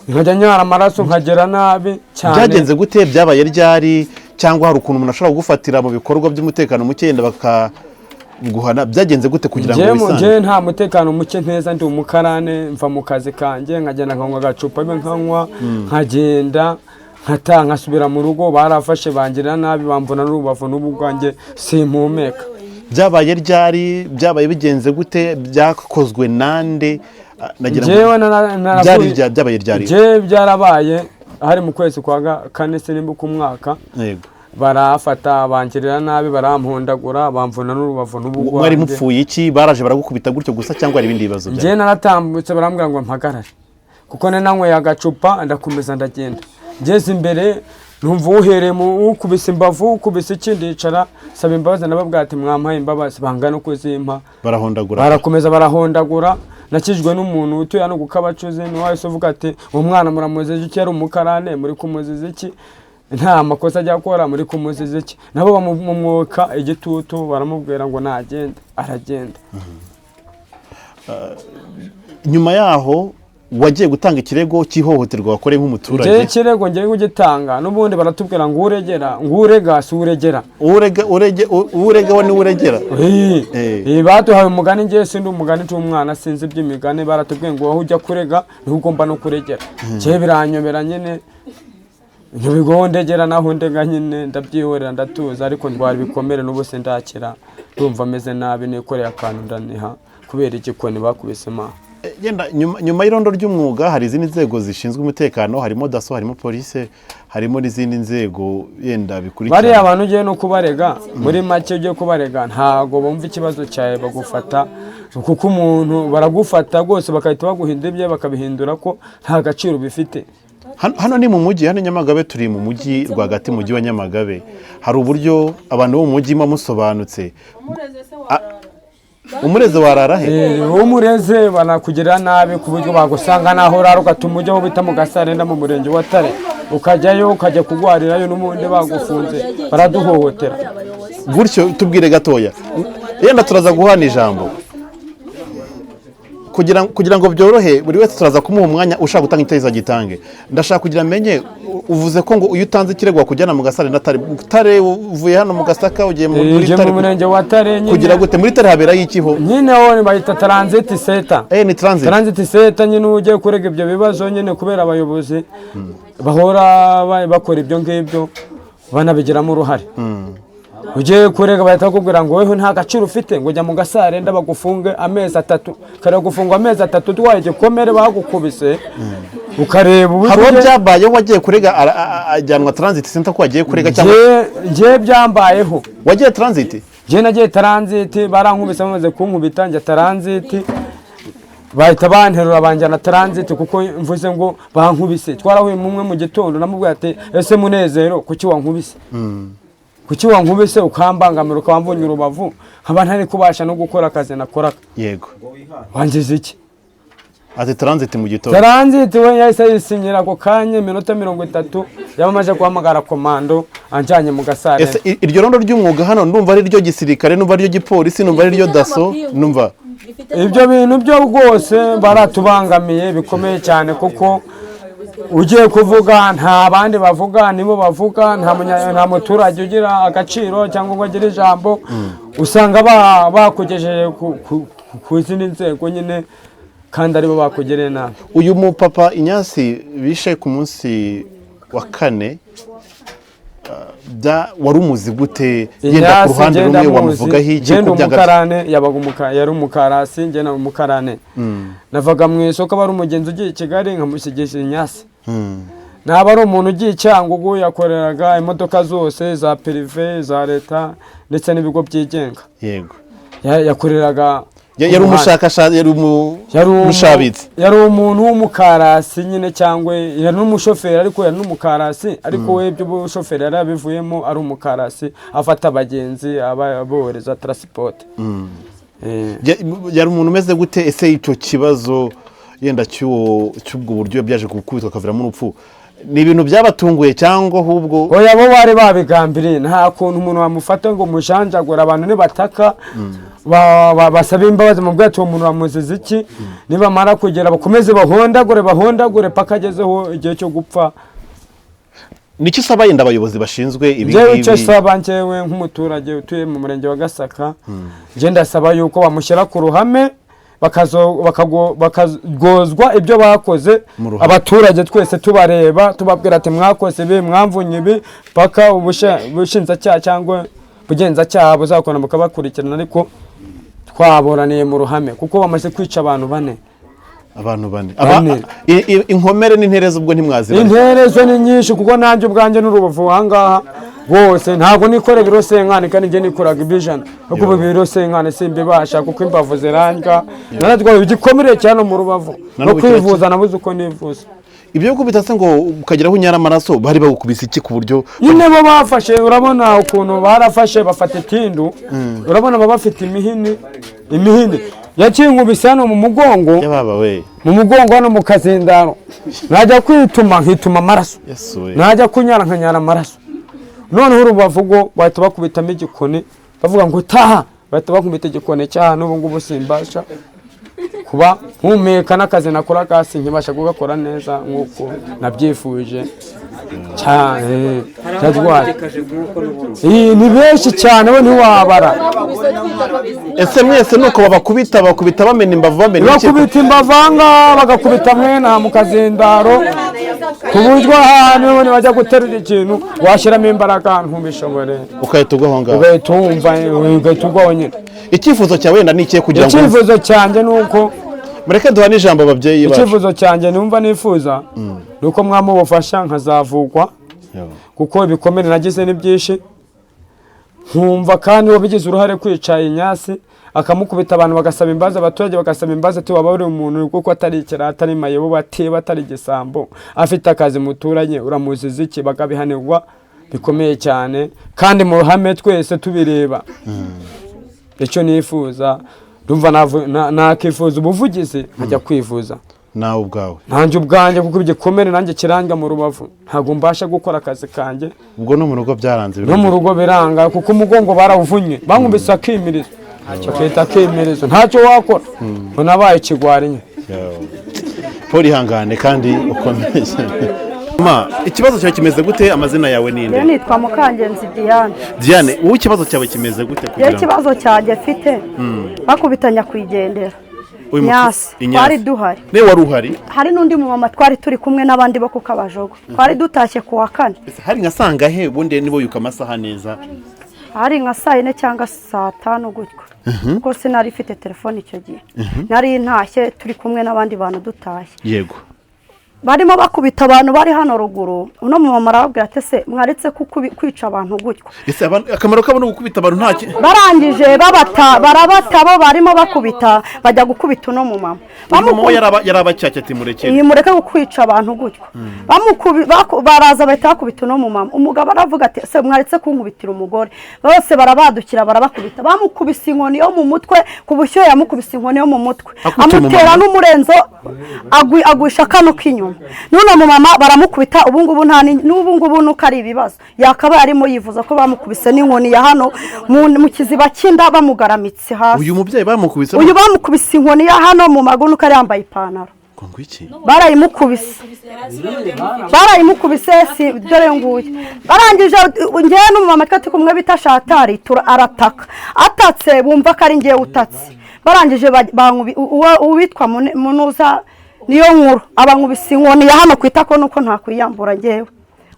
nkajya nyara amaraso, nkagera nabi cyane. Byagenze gute? Byabaye ryari? Cyangwa hari ukuntu umuntu ashobora kugufatira mu bikorwa by'umutekano muke, yenda guhana. Byagenze gute kugira ngo Njyewe wisange? Njyewe nta mutekano muke nteza, ndi umukarane, mva mu kazi kanjye nkagenda nkanywa agacupa be, nkanywa nkagenda nkata nkasubira mu rugo. Barafashe bangirira nabi, bamvuna n'urubavu, n'ubu bwanjye simpumeka. Byabaye ryari? Byabaye bigenze gute? Byakozwe nande? Nagira ngo Njyewe byari byabaye ryari? Njyewe byarabaye hari mu kwezi kwa kane, sinimba ku mwaka. Barafata bangirira nabi, barampondagura, bamvuna n'urubavu n'ubu Mwari bwanjye. mupfuye iki? Baraje baragukubita gutyo gusa cyangwa hari ibindi bibazo? Njyewe naratambutse, barambwira ngo mpagarare kuko nari nanyweye agacupa. Ndakomeza ndagenda, ngeze imbere numva uhereye mu ukubise imbavu, ukubise iki, ndicara saba imbabazi. Ndababwira ati mwampaye imbabazi, banga no kuzimpa. Barahondagura. Barakomeza barahondagura. Nakijwe n'umuntu utuye hano ku Kabacuzi, niwe wahise uvuga ati uwo mwana muramuziza iki? Yari umukarane, muri kumuziza iki? Nta makosa ajya akora, muri kumuziza iki? Nabo bamumwoka igitutu, baramubwira ngo nagende, aragenda. Nyuma yaho wagiye gutanga ikirego cy'ihohoterwa wakoreye Njyewe nk'umuturage? Ikirego ngiye kugitanga, n'ubundi baratubwira ngo uregera, ngo urega si uregera. Urega, urega we niwe uregera. Baduhaye umugani. Ngiye sindi umugani cy'umwana, sinzi iby'imigani. Baratubwiye ngo aho ujya kurega niho ugomba no kuregera. Njyewe biranyobera nyine, nyoberwa ndegera naho ndega nyine, ndabyihorera ndatuza, ariko ndwara ibikomere n'ubu sindakira. Ndumva ameze nabi, nikoreye akantu ndaniha kubera igikoni bakubisemo. Yenda nyuma y'irondo ry'umwuga hari izindi nzego zishinzwe umutekano, harimo DASSO, harimo polisi, harimo n'izindi nzego yenda bikurikirana. Bariya abantu ugiye no kubarega, muri make ugiye kubarega ntago bumva ikibazo cyawe, bagufata kuko umuntu baragufata rwose bagahita baguhindura ibye, bakabihindura ko nta gaciro bifite. Hano ni mu mujyi, hano i Nyamagabe, turi mu mujyi rwagati, mu mujyi wa Nyamagabe. Hari uburyo abantu bo mu mujyi muba musobanutse. Umureze warara he? Umureze banakugirira nabi ku buryo bagusanga naho urara, ugatuma ujya aho bita mu Gasarenda mu murenge wa Tare, ukajyayo ukajya kugwarirayo n'ubundi bagufunze. Baraduhohotera. Gutyo tubwire gatoya, yenda turaza guhana ijambo kugira ngo byorohe buri wese, turaza kumuha umwanya, ushaka gutanga igitekerezo agitange. Ndashaka kugira menye, uvuze ko ngo iyo utanze ikirego bakujyana mu Gasare na Tare. Tare, uvuye hano mu Gasaka ugiye muri Uje Tare mu murenge wa Tare nyine. Kugira gute? Muri Tare haberayo ikiho? Nyine ho bayita transit center. Ni transit. Transit center nyine, ugiye kurega ibyo bibazo nyine, kubera abayobozi bahora bakora ibyo ngibyo banabigiramo uruhare. Ugiye kurega bahita bakubwira ngo weho nta gaciro ufite, ngo jya mu Gasarenda bagufunge amezi 3. Kareba gufungwa amezi 3 utwaye igikomere bagukubise, ukareba uburyo Hari uwo byabayeho wagiye kurega ajyanwa transit center ko wagiye kurega cyangwa? Njye byambayeho. Wagiye transit? Njye nagiye transit, barankubise, bamaze kunkubita njya transit, bahita banterura banjyana transit kuko mvuze ngo bankubise. Twarahuye mumwe mu gitondo, namubwiye ati ese Munezero, kuki wankubise? Kuki wankubise ukambangamira, ukabamvunya urubavu, nkaba ntari kubasha no gukora akazi nakoraga? Wangize iki? Ati transit mu gitondo. Transit we yahise yisinyira ako kanya, iminota 30 yabamaze guhamagara komando anjanye mu Gasare. Ese iryo rondo ry'umwuga hano ndumva ari ryo gisirikare, numva ari ryo gipolisi, numva ari ryo DASSO, numva Ibyo bintu byo rwose baratubangamiye bikomeye cyane, kuko ugiye kuvuga nta bandi bavuga, nibo bavuga. Nta muturage ugira agaciro cyangwa ngo agire ijambo. Usanga bakugejeje ku zindi nzego nyine kandi aribo bakugereye nabi. Uyu mupapa Inyasi bishe ku munsi wa kane, wari umuzi gute yenda ku ruhande rumwe wamuvugaho iki? Genda Ko byaga- umukarane yabaga yari umukarasi, njye na umukarane navaga mu isoko, aba ari umugenzi ugiye i Kigali nkamusigisha inyasi, naba ari umuntu ugiye i Cyangugu. Yakoreraga imodoka zose za privé, za leta ndetse n'ibigo byigenga. Yakoreraga Yari umuhanda. umushakashatsi, yari Yari umushabitsi. Yari umuntu w'umukarasi nyine, cyangwa yari n'umushoferi, ariko yari n'umukarasi, ariko we iby'ubushoferi yari abivuyemo, ari umukarasi afata abagenzi abohereza transport. Yari umuntu umeze gute? Ese icyo kibazo yenda cy'ubwo buryo byaje gukubitwa akaviramo urupfu, ni ibintu byabatunguye cyangwa ahubwo? Oya, bo bari babigambiriye. Nta kuntu umuntu wamufata ngo mujanjagure. Abantu nibataka basabe imbabazi mu bwato, uwo muntu bamuziza iki? Nibamara kugera bakomeze bahondagure, bahondagure paka agezeho igihe cyo gupfa. Nicyo usaba yenda abayobozi bashinzwe ibi Njyewe icyo ngibi? saba, njyewe nk'umuturage utuye mu murenge wa Gasaka, njye ndasaba yuko bamushyira ku ruhame, bakagozwa ibyo bakoze. Mu ruhame. Abaturage twese tubareba, tubabwira ati mwakoze ibi, mwamvunye ibi, paka ubushinjacyaha cyangwa ubugenzacyaha buzakora bukabakurikirana, ariko twaburaniye mu ruhame kuko bamaze kwica abantu bane. Abantu bane. Bane. Inkomere n'intereza ubwo ntimwazibara? Interezo ni nyinshi, kuko nanjye ubwanjye n'urubavu ahangaha rwose ntabwo nikora ibiro senkani, kandi njye nikoraga ibijana, ariko ubu ibiro senkani simbibasha kuko imbavu zirandya, naratwaye igikomere cyane mu rubavu. Na No n'ubu kiracya- kwivuza nabuze uko nivuza. Ibyo gukubita se ngo ukagera aho unyara amaraso, bari bagukubise iki ku buryo? Nyine bo bafashe, urabona ukuntu barafashe, bafata itindu, urabona baba bafite imihini, imihini yakinkubise hano mu mugongo. Yababa we! Mu mugongo hano mu kazindaro, najya kwituma nkituma amaraso. Yesu we! Najya kunyara nkanyara amaraso. Noneho urubavu rwo bahita bakubitamo igikoni, bavuga ngo taha, bahita bakubita igikoni cyaha. N'ubu ngubu simbasha kuba mpumeka, n'akazi nakora kasi nkibasha kugakora neza nk'uko nabyifuje cyane. Hari Cyarwaye. abategekaje nk'uko n'ubundi. Iyi ni benshi cyane, bo ntiwabara. Ese mwese nuko babakubita, bakubita bamena imbavu, bamena iki? Bakubita imbavanga, bagakubita mwena mu kazindaro, ku buryo ahantu bajya guterura ikintu washyiramo imbaraga ntubishobore. Ugahita ugwa aho ngaho. Ugahita wumva, ugahita ugwa wonyine. Icyifuzo cyawe wenda ni ikihe kugira ngo Icyifuzo cyanjye ni uko Mureke duhane ijambo ababyeyi bacu. Icyifuzo cyanjye numva nifuza ni uko mwamubufasha nkazavugwa, kuko ibikomere nagize ni byinshi. Nkumva kandi wabigize uruhare kwica inyasi akamukubita, abantu bagasaba imbabazi, abaturage bagasaba imbabazi, ati waba uri umuntu kuko atari ikirara, atari mayibobo, atiba, atari igisambo, afite akazi muturanye, uramuziza iki? Bakabihanirwa bikomeye cyane kandi mu ruhame twese tubireba. Icyo nifuza, ndumva nakifuza ubuvugizi nkajya kwivuza. Nawe ubwawe? Nanjye ubwanjye, kuko igikomere nanjye kiranga mu rubavu, ntabwo mbasha gukora akazi kanjye. Ubwo no mu rugo byaranze? No mu rugo biranga, kuko umugongo barawuvunnye, bankubise akimirizo, bakita akimirizo, ntacyo wakora, ngo nabaye ikigwari nye. Paul, ihangane kandi ukomeye. Ma, ikibazo cyawe kimeze gute? Amazina yawe ni Njyewe nde? nitwa Mukangenzi Diane. Diane, wowe ikibazo cyawe kimeze gute Njyewe kugira ngo ikibazo cyanjye mfite, bakubita nyakwigendera Uyu Nyasi, Inyasi. twari duhari. Niwe wari uhari? Hari n'undi mumama twari turi kumwe n'abandi bo ku Kabajogo, twari dutashye ku wa kane. Ese hari nka sangahe ubundi nibo yuka amasaha neza? Hari nka saa 4 cyangwa saa 5 gutyo, kuko sinari ifite telefone icyo gihe. Nari ntashye turi kumwe n'abandi bantu dutashye. Barimo bakubita abantu bari hano ruguru, uno mumama arababwira ati: "Ese mwaretse kwica abantu gutyo?" Ese akamaro kabo ni ugukubita abantu, nta Barangije babata, barabata, bo barimo bakubita, bajya gukubita uno mumama. Uyu mama we yari abacyacye ati murekere. Iyi mureke kwica abantu gutyo. Baraza bahita bakubita uno mumama. Umugabo aravuga ati: "Se mwaretse kunkubitira umugore?" Bose barabadukira, barabakubita, bamukubise inkoni yo mu mutwe ku bushyuhe, yamukubise inkoni yo mu mutwe. Akubita amutera umumama. N'umurenzo, agwisha kano k'inyuma. N'uno mumama baramukubita. Ubu ngubu nta n'ubu ngubu nuko ari ibibazo, yakabaye arimo yivuza ko bamukubise n'inkoni ya hano mu kiziba cy'inda, bamugaramitse hasi. Uyu mubyeyi bamukubise? Uyu bamukubise inkoni ya hano mu maguru, nuko yari yambaye ipantaro. Ngo iki? Barayimukubise, barayimukubise, si dore nguyu. Barangije, ngewe n'umumama twari turi kumwe bita Shatari, arataka, atatse bumva ko ari ngewe utatse. Barangije uwitwa Munuza niyo nkuru abankubise inkoni ya hano ku itako, nuko ntakwiyambura ngewe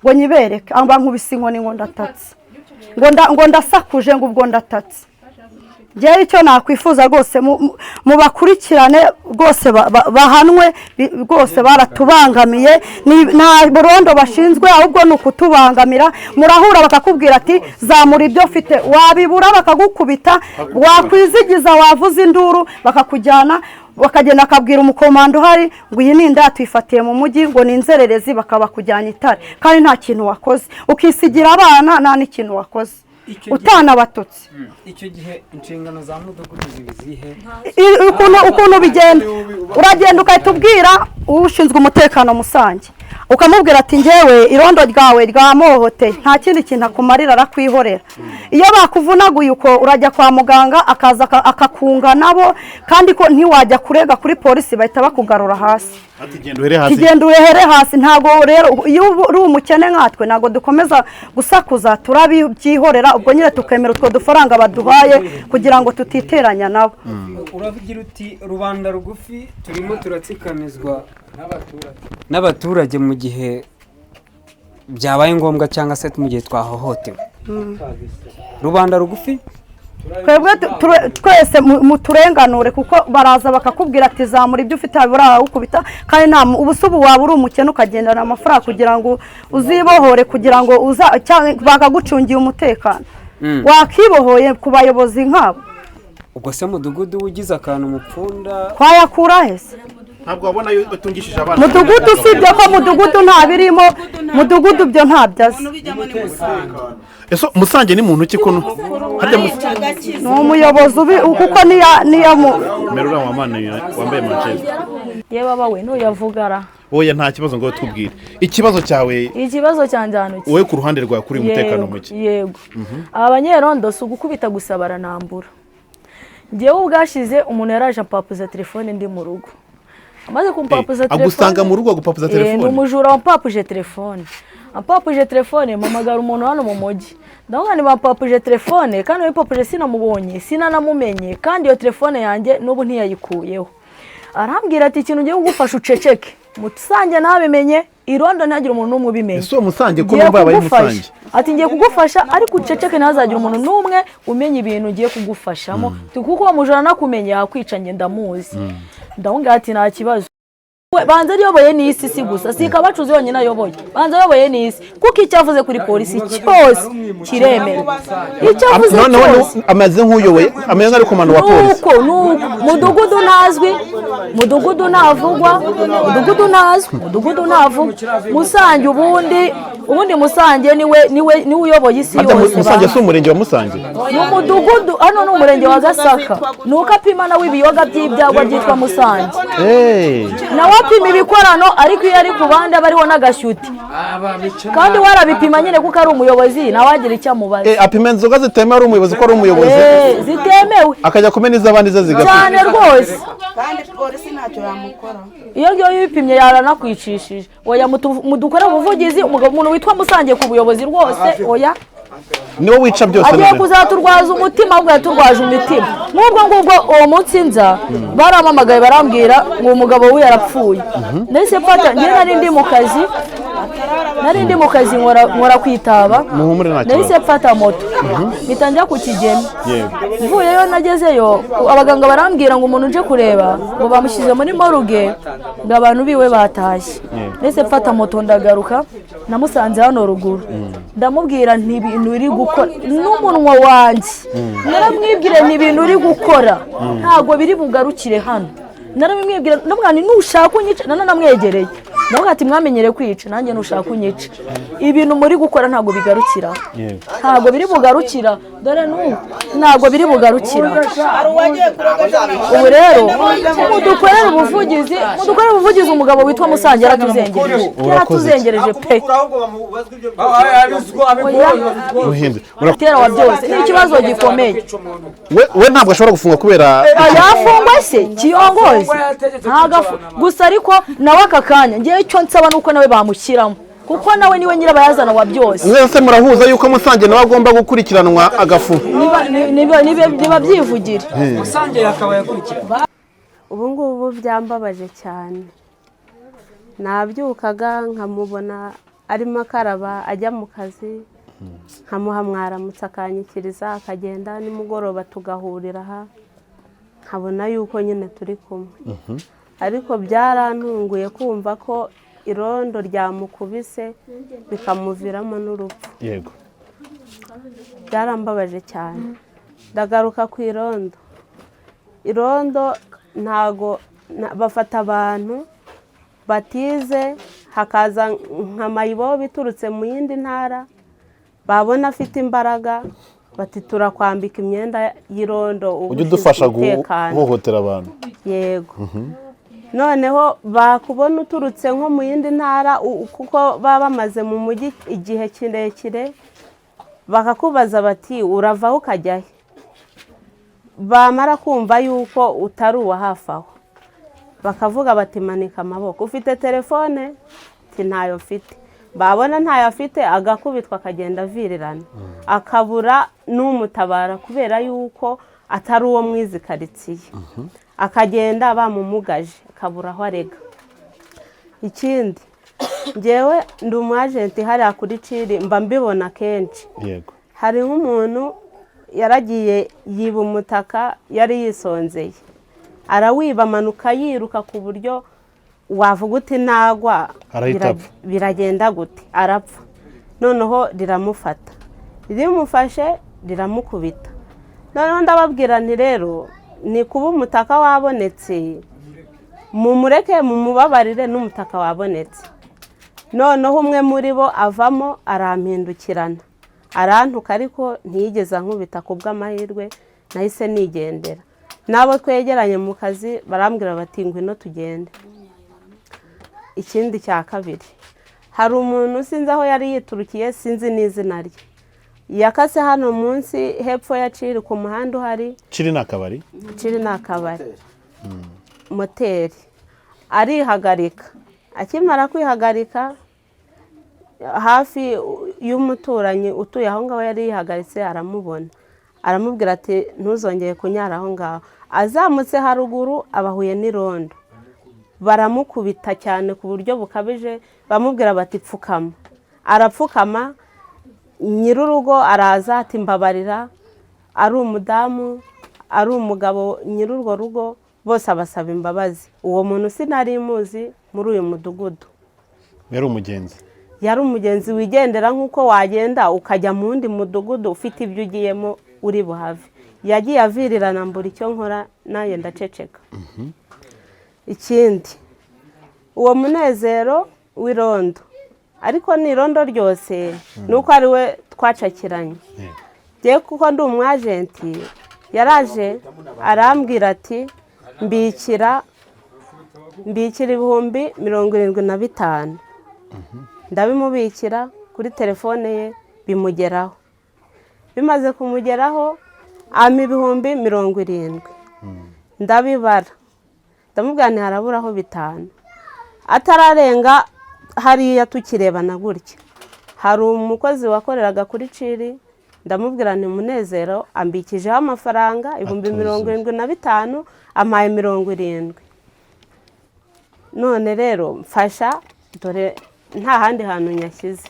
ngo nyibereke. Abankubise inkoni ngo ndatatse, ngo ndasakuje, ngo ubwo ndatatse. Ngewe icyo nakwifuza rwose, mubakurikirane rwose, bahanwe rwose, baratubangamiye. Nta burondo bashinzwe, ahubwo ni ukutubangamira. Murahura bakakubwira ati zamura ibyo ufite, wabibura bakagukubita, wakwizigiza wavuza induru bakakujyana, bakagenda bakabwira umukomando uhari ngo iyi ni inda tuyifatiye mu mujyi, ngo ni inzererezi, bakabakujyana itare kandi nta kintu wakoze, ukisigira abana nta n'ikintu wakoze, utanabatutse. Icyo gihe inshingano za mudugudu ziba izihe? Ukuntu bigenda, uragenda ugahita ubwira ushinzwe umutekano musange, ukamubwira ati ngewe irondo ryawe ryamuhohoteye, nta kindi kintu akumarira, arakwihorera. Iyo bakuvunaguye uko, urajya kwa muganga akaza akakunga nabo, kandi ko ntiwajya kurega kuri polisi, bahita bakugarura hasi. Ati genda uhere hasi. Kigenda uhere hasi. Ntabwo rero iyo uri umukene nkatwe ntabwo dukomeza gusakuza, turabyihorera, ubwo nyine tukemera utwo dufaranga baduhaye kugira ngo tutiteranya nabo. Uravugira uti rubanda rugufi turimo turatsikamizwa n'abaturage mu gihe byabaye ngombwa cyangwa se mu gihe twahohotewe. Rubanda rugufi twebwe twese muturenganure, kuko baraza bakakubwira ati zamura ibyo ufite barawukubita, kandi nta ubu se ubu waba uri umukene ukagendana amafaranga kugira ngo uzibohore, kugira ngo uza bakagucungiye umutekano, wakibohoye ku bayobozi nk'abo. Ubwo se mudugudu ugize akantu mupfunda twayakura hese? Ntabwo wabona yo utungishije abana. Mudugudu usibye ko mudugudu nta birimo, mudugudu byo ntabyo azi. Ese Musange ni muntu ki kuno harya? Ni umuyobozi ubi kuko niya mu Merura wamana wambaye Manchester. Yewe abawe ntuyavugara. Oya, nta kibazo, ngo tubwire ikibazo cyawe. Ikibazo cyanjye hano ki? Wowe ku ruhande rwawe kuri umutekano Yego, muke. Yego, aba banyerondo si ugukubita gusa, baranambura. Njyewe ubwashize umuntu yaraje ampapuza telefone ndi mu rugo, amaze kumpapuza telefone Agusanga mu rugo agupapuza ni telefone? umujura wampapuje telefone. Ampapuje telefone, mpamagara umuntu hano mu mujyi, ndavuga nti bampapuje telefone, kandi uwayipapuje sinamubonye, sinanamumenye, kandi iyo telefone yanjye n'ubu ntiyayikuyeho. Arambwira ati ikintu ngiye kugufasha uceceke, Musange ntabimenye, irondo ntihagire umuntu n'umwe ubimenye. Ese uwo Musange ko Ngiye numva yabaye kugufasha. Musange? Ati ngiye kugufasha ariko uceceke, ntihazagire umuntu n'umwe umenya ibintu ugiye kugufashamo, kuko uwo mujura nakumenye yakwica, njye ndamuzi. Ndamubwira ati nta kibazo. We, banza ayoboye n'isi, si gusa si Kabacuzi yonyine ayoboye, banza ayoboye n'isi, kuko icyo avuze kuri polisi cyose kiremerwa, icyo avuze Noneho cyose. Ameze nk'uyoboye, ameze nk'ari komando wa polisi. Nuko mudugudu ntazwi, mudugudu ntavugwa, mudugudu ntazwi, mudugudu ntavugwa. Musange ubundi Musange niwe uyoboye isi Harya yose. Musange si umurenge wa Musange? Ni umudugudu, hano ni umurenge wa Gasaka, ni uko apima nawe ibiyoga by'ibyagwa byitwa Musange. Nawe apima ibikorano, ariko iyo ari ku bandi aba ariho n'agashyuti, kandi we arabipima nyine kuko ari umuyobozi, nawe agira icyo amubaza. Apima inzoga zitemewe ari umuyobozi, ko ari umuyobozi. Zitemewe. Akajya kumena iz'abandi ze zigapfa. Cyane rwose. Kandi polisi ntacyo yamukora. Iyo ngiyo yibipimye yaranakwicishije. Oya, mudukore ubuvugizi, umugabo umuntu witwa Musange ku buyobozi rwose, oya. Niwe wica byose. Agiye None kuzaturwaza umutima, ahubwo yaturwaje umutima nk'ubwo ngubwo. Uwo munsi nza barampamagaye barambwira ngo umugabo we yarapfuye. Nahise mfata, njyewe nari ndi mu kazi nkora kwitaba. Muhumure, nta kibazo. Nahise mfata moto mpita njya ku Kigeme. Mvuyeyo nagezeyo, abaganga barambwira ngo umuntu uje kureba ngo bamushyize muri morgue, ngo abantu biwe batashye. Nahise mfata moto ndagaruka, namusanze hano ruguru, ndamubwira nti ibintu uri gukora n'umunwa wanjye, naramwibwira nti ibintu uri gukora ntabwo biri bugarukire hano. Naramwibwira, ndamubwira nti nushaka unyice, nanamwegereye ndavuga ati mwamenyere kwica, nanjye nushaka unyice, ibintu muri gukora ntabwo bigarukira, ntabwo biri bugarukira, dore n'ubu ntabwo biri bugarukira. Ubu rero mudukorere ubuvugizi, umugabo witwa Musange yaratuzengereje, yaratuzengereje pe. Muhinde. Tera wa byose ni ikibazo gikomeye. We ntabwo ashobora gufungwa kubera Yafungwa se kiyongozi? Ntabwo gusa ariko nawe aka kanya ngewe icyo nsaba ni uko nawe bamushyiramo, kuko nawe niwe nyirabayazana wa byose. Mwese murahuza yuko Musange nawe agomba gukurikiranwa agafungwa? Niba byivugire. Musange yakabaye akurikirana. Ubu ngubu byambabaje cyane. Nabyukaga nkamubona arimo akaraba ajya mu kazi, nkamuha mwaramutse akanyikiriza akagenda, nimugoroba tugahurira aha nkabona yuko nyine turi kumwe, ariko byarantunguye kumva ko irondo ryamukubise bikamuviramo n'urupfu. Byarambabaje cyane. Ndagaruka ku irondo. Irondo ntago bafata abantu batize, hakaza nka mayibobo iturutse mu yindi ntara, babona afite imbaraga bati turakwambika imyenda y'irondo uba Ujye ushinzwe udufasha umutekano. guhohotera abantu. Yego. Noneho bakubona uturutse nko mu yindi ntara, kuko baba bamaze mu mujyi igihe kirekire, bakakubaza bati uravaho ukajya he? Bamara kumva yuko utari uwa hafi aho. Bakavuga bati manika amaboko, ufite telefone? Ati ntayo mfite. Babona ntayo afite, agakubitwa, akagenda avirirana, akabura n'umutabara kubera yuko atari uwo mwizi karitsiye, akagenda bamumugaje, akabura aho arega. Ikindi, ngewe ndi umu agent hariya kuri Ciri, mba mbibona kenshi. Hari nk'umuntu yaragiye yiba umutaka, yari yisonzeye, arawiba, amanuka yiruka ku buryo wavuga uti nagwa Arahita apfa. Biragenda gute? Arapfa. Noneho riramufata, rimufashe riramukubita. Noneho ndababwira nti rero ni kuba umutaka wabonetse, mumureke, mumubabarire, n'umutaka wabonetse. Noneho umwe muri bo avamo, arampindukirana, arantuka, ariko ntiyigeze ankubita. Ku bw'amahirwe nahise nigendera, n'abo twegeranye mu kazi barambwira bati ngwino tugende. Ikindi cya kabiri, hari umuntu sinzi aho yari yiturukiye, sinzi n'izina rye, yakase hano munsi hepfo ya Ciri ku muhanda uhari. Ciri ni akabari? Ciri ni akabari, moteri. Arihagarika, akimara kwihagarika hafi y'umuturanyi utuye aho ngaho yari yihagaritse, aramubona, aramubwira ati ntuzongere kunyara aho ngaho. Azamutse haruguru abahuye n'irondo, baramukubita cyane ku buryo bukabije, bamubwira bati pfukama, arapfukama. Nyir'urugo araza ati mbabarira, ari umudamu, ari umugabo, nyir'urwo rugo bose abasaba imbabazi. Uwo muntu sinari muzi muri uyu mudugudu. Yari umugenzi? Yari umugenzi wigendera, nk'uko wagenda ukajya mu wundi mudugudu ufite ibyo ugiyemo uri buhave. Yagiye avirirana, mbura icyo nkora, nanjye ndaceceka. Ikindi, uwo Munezero w'irondo, ariko ni irondo ryose, ni uko ari we twacakiranye ngewe kuko ndi umwajenti, yaraje arambwira ati mbikira, mbikira 75,000. Ndabimubikira kuri telefone ye, bimugeraho. Bimaze kumugeraho, ampa 70,000, ndabibara, ndamubwira nti haraburaho 5. Atararenga hariya tukirebana gutya, hari umukozi wakoreraga kuri Ciri, ndamubwira nti Munezero ambikijeho amafaranga ibihumbi Atuzuye. 75, ampaye 70, none rero mfasha, dore nta handi hantu nyashyize.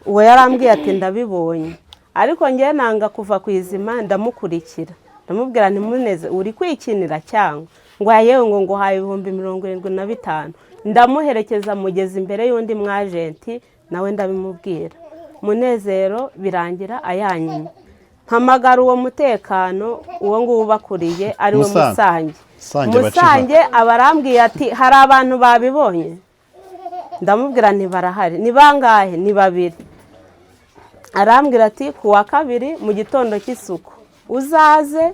Uwo yarambwiye ati ndabibonye, ariko ngewe nanga kuva ku izima, ndamukurikira, ndamubwira nti Muneze, uri kwikinira cyangwa? Ngo yewe, ngo nguhaye 75,000. Ndamuherekeza mugeza imbere y'undi mwajenti, nawe ndabimubwira. Munezero birangira ayanyimye. Mpamagara uwo mutekano, uwo nguwo ubakuriye ari we Musange. Musange. Musange baca Musange aba arambwiye ati hari abantu babibonye? Ndamubwira nti barahari. Ni bangahe? Ni babiri. Arambwira ati ku wa kabiri mu gitondo cy'isuku uzaze,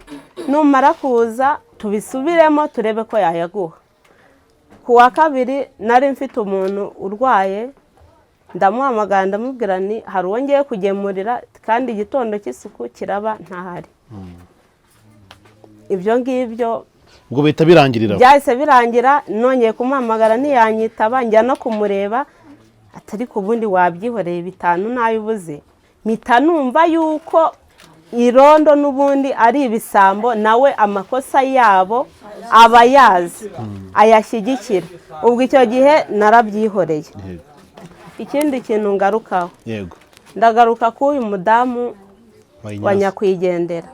numara kuza tubisubiremo turebe ko yayaguha. Ku wa kabiri nari mfite umuntu urwaye, ndamuhamagara, ndamubwira nti hari uwo ngiye kugemurira kandi igitondo cy'isuku kiraba ntahari. Ibyo ngibyo. Ubwo bihita birangirira aho. Byahise birangira. Nongeye kumuhamagara ntiyanyitaba, njya no kumureba, atari ku bundi wabyihoreye, 5 nayo ubuze. Mpita numva yuko irondo n'ubundi ari ibisambo, nawe amakosa yabo aba yazi ayashyigikira. Ubwo icyo gihe narabyihoreye. Ikindi kintu ngarukaho, ndagaruka k'uyu mudamu wa Inyasi. nyakwigendera.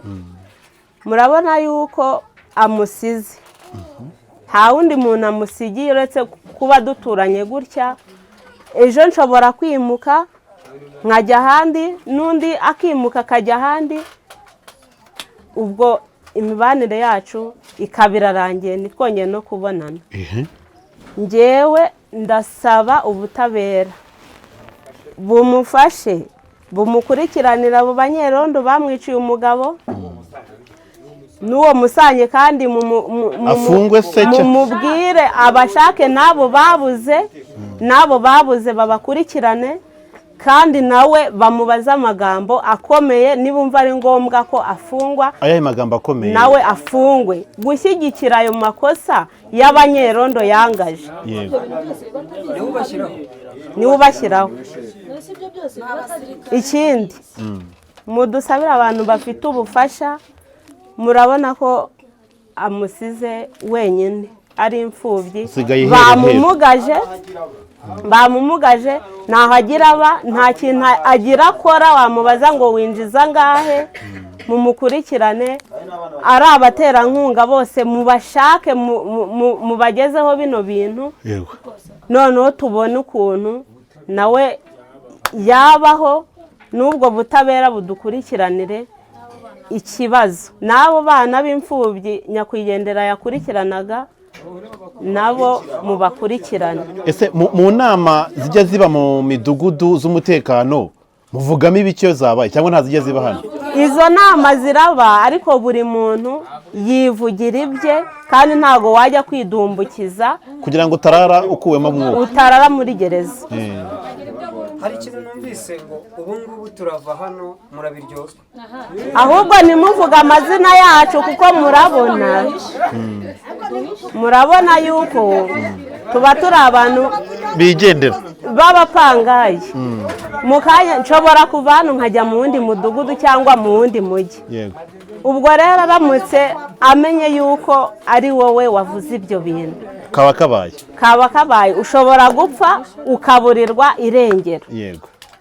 Murabona yuko amusize, nta wundi muntu amusigiye uretse kuba duturanye gutya. Ejo nshobora kwimuka nkajya ahandi, n'undi akimuka akajya ahandi, ubwo imibanire yacu ikaba irarangiye, ntitwongere no kubonana. Ngewe ndasaba ubutabera bumufashe, bumukurikiranira abo banyerondo bamwiciye umugabo n'uwo Musange, kandi Afungwe se mumubwire abashake n'abo babuze, n'abo babuze babakurikirane. Kandi nawe bamubaze amagambo akomeye, nibumva ari ngombwa ko afungwa. Ayahe magambo akomeye? Nawe afungwe. Gushyigikira ayo makosa y'abanyerondo yangaje. Yego. Niwe ubashyiraho. Ikindi, mudusabire abantu bafite ubufasha. Murabona ko amusize wenyine, ari imfubyi. Usigaye iheru. Bamumugaje, ntaho agira aba, nta kintu agira akora. Wamubaza ngo winjiza angahe? Mumukurikirane. Ari abaterankunga bose mubashake, mubagezeho bino bintu. Noneho tubone ukuntu nawe yabaho, n'ubwo butabera budukurikiranire ikibazo, n'abo bana b'imfubyi nyakwigendera yakurikiranaga nabo mubakurikirane. Ese mu nama zijya ziba mu midugudu z'umutekano muvugamo ibiki iyo zabaye, cyangwa nta zijya ziba hano? Izo nama ziraba, ariko buri muntu yivugira ibye, kandi ntabwo wajya kwidumbukiza kugira ngo utarara ukuwemo umwuka, utarara muri gereza. Hari ikintu numvise ngo ubu ngubu turava hano murabiryozwa. Ahubwo ntimuvuge amazina yacu, kuko murabona yuko tuba turi abantu bigendera, b'abapangayi. Mu kanya nshobora kuva hano nkajya mu wundi mudugudu cyangwa mu wundi mujyi. Ubwo rero aramutse amenye yuko ari wowe wavuze ibyo bintu, kaba kabaye, kaba kabaye. Ushobora gupfa ukaburirwa irengero.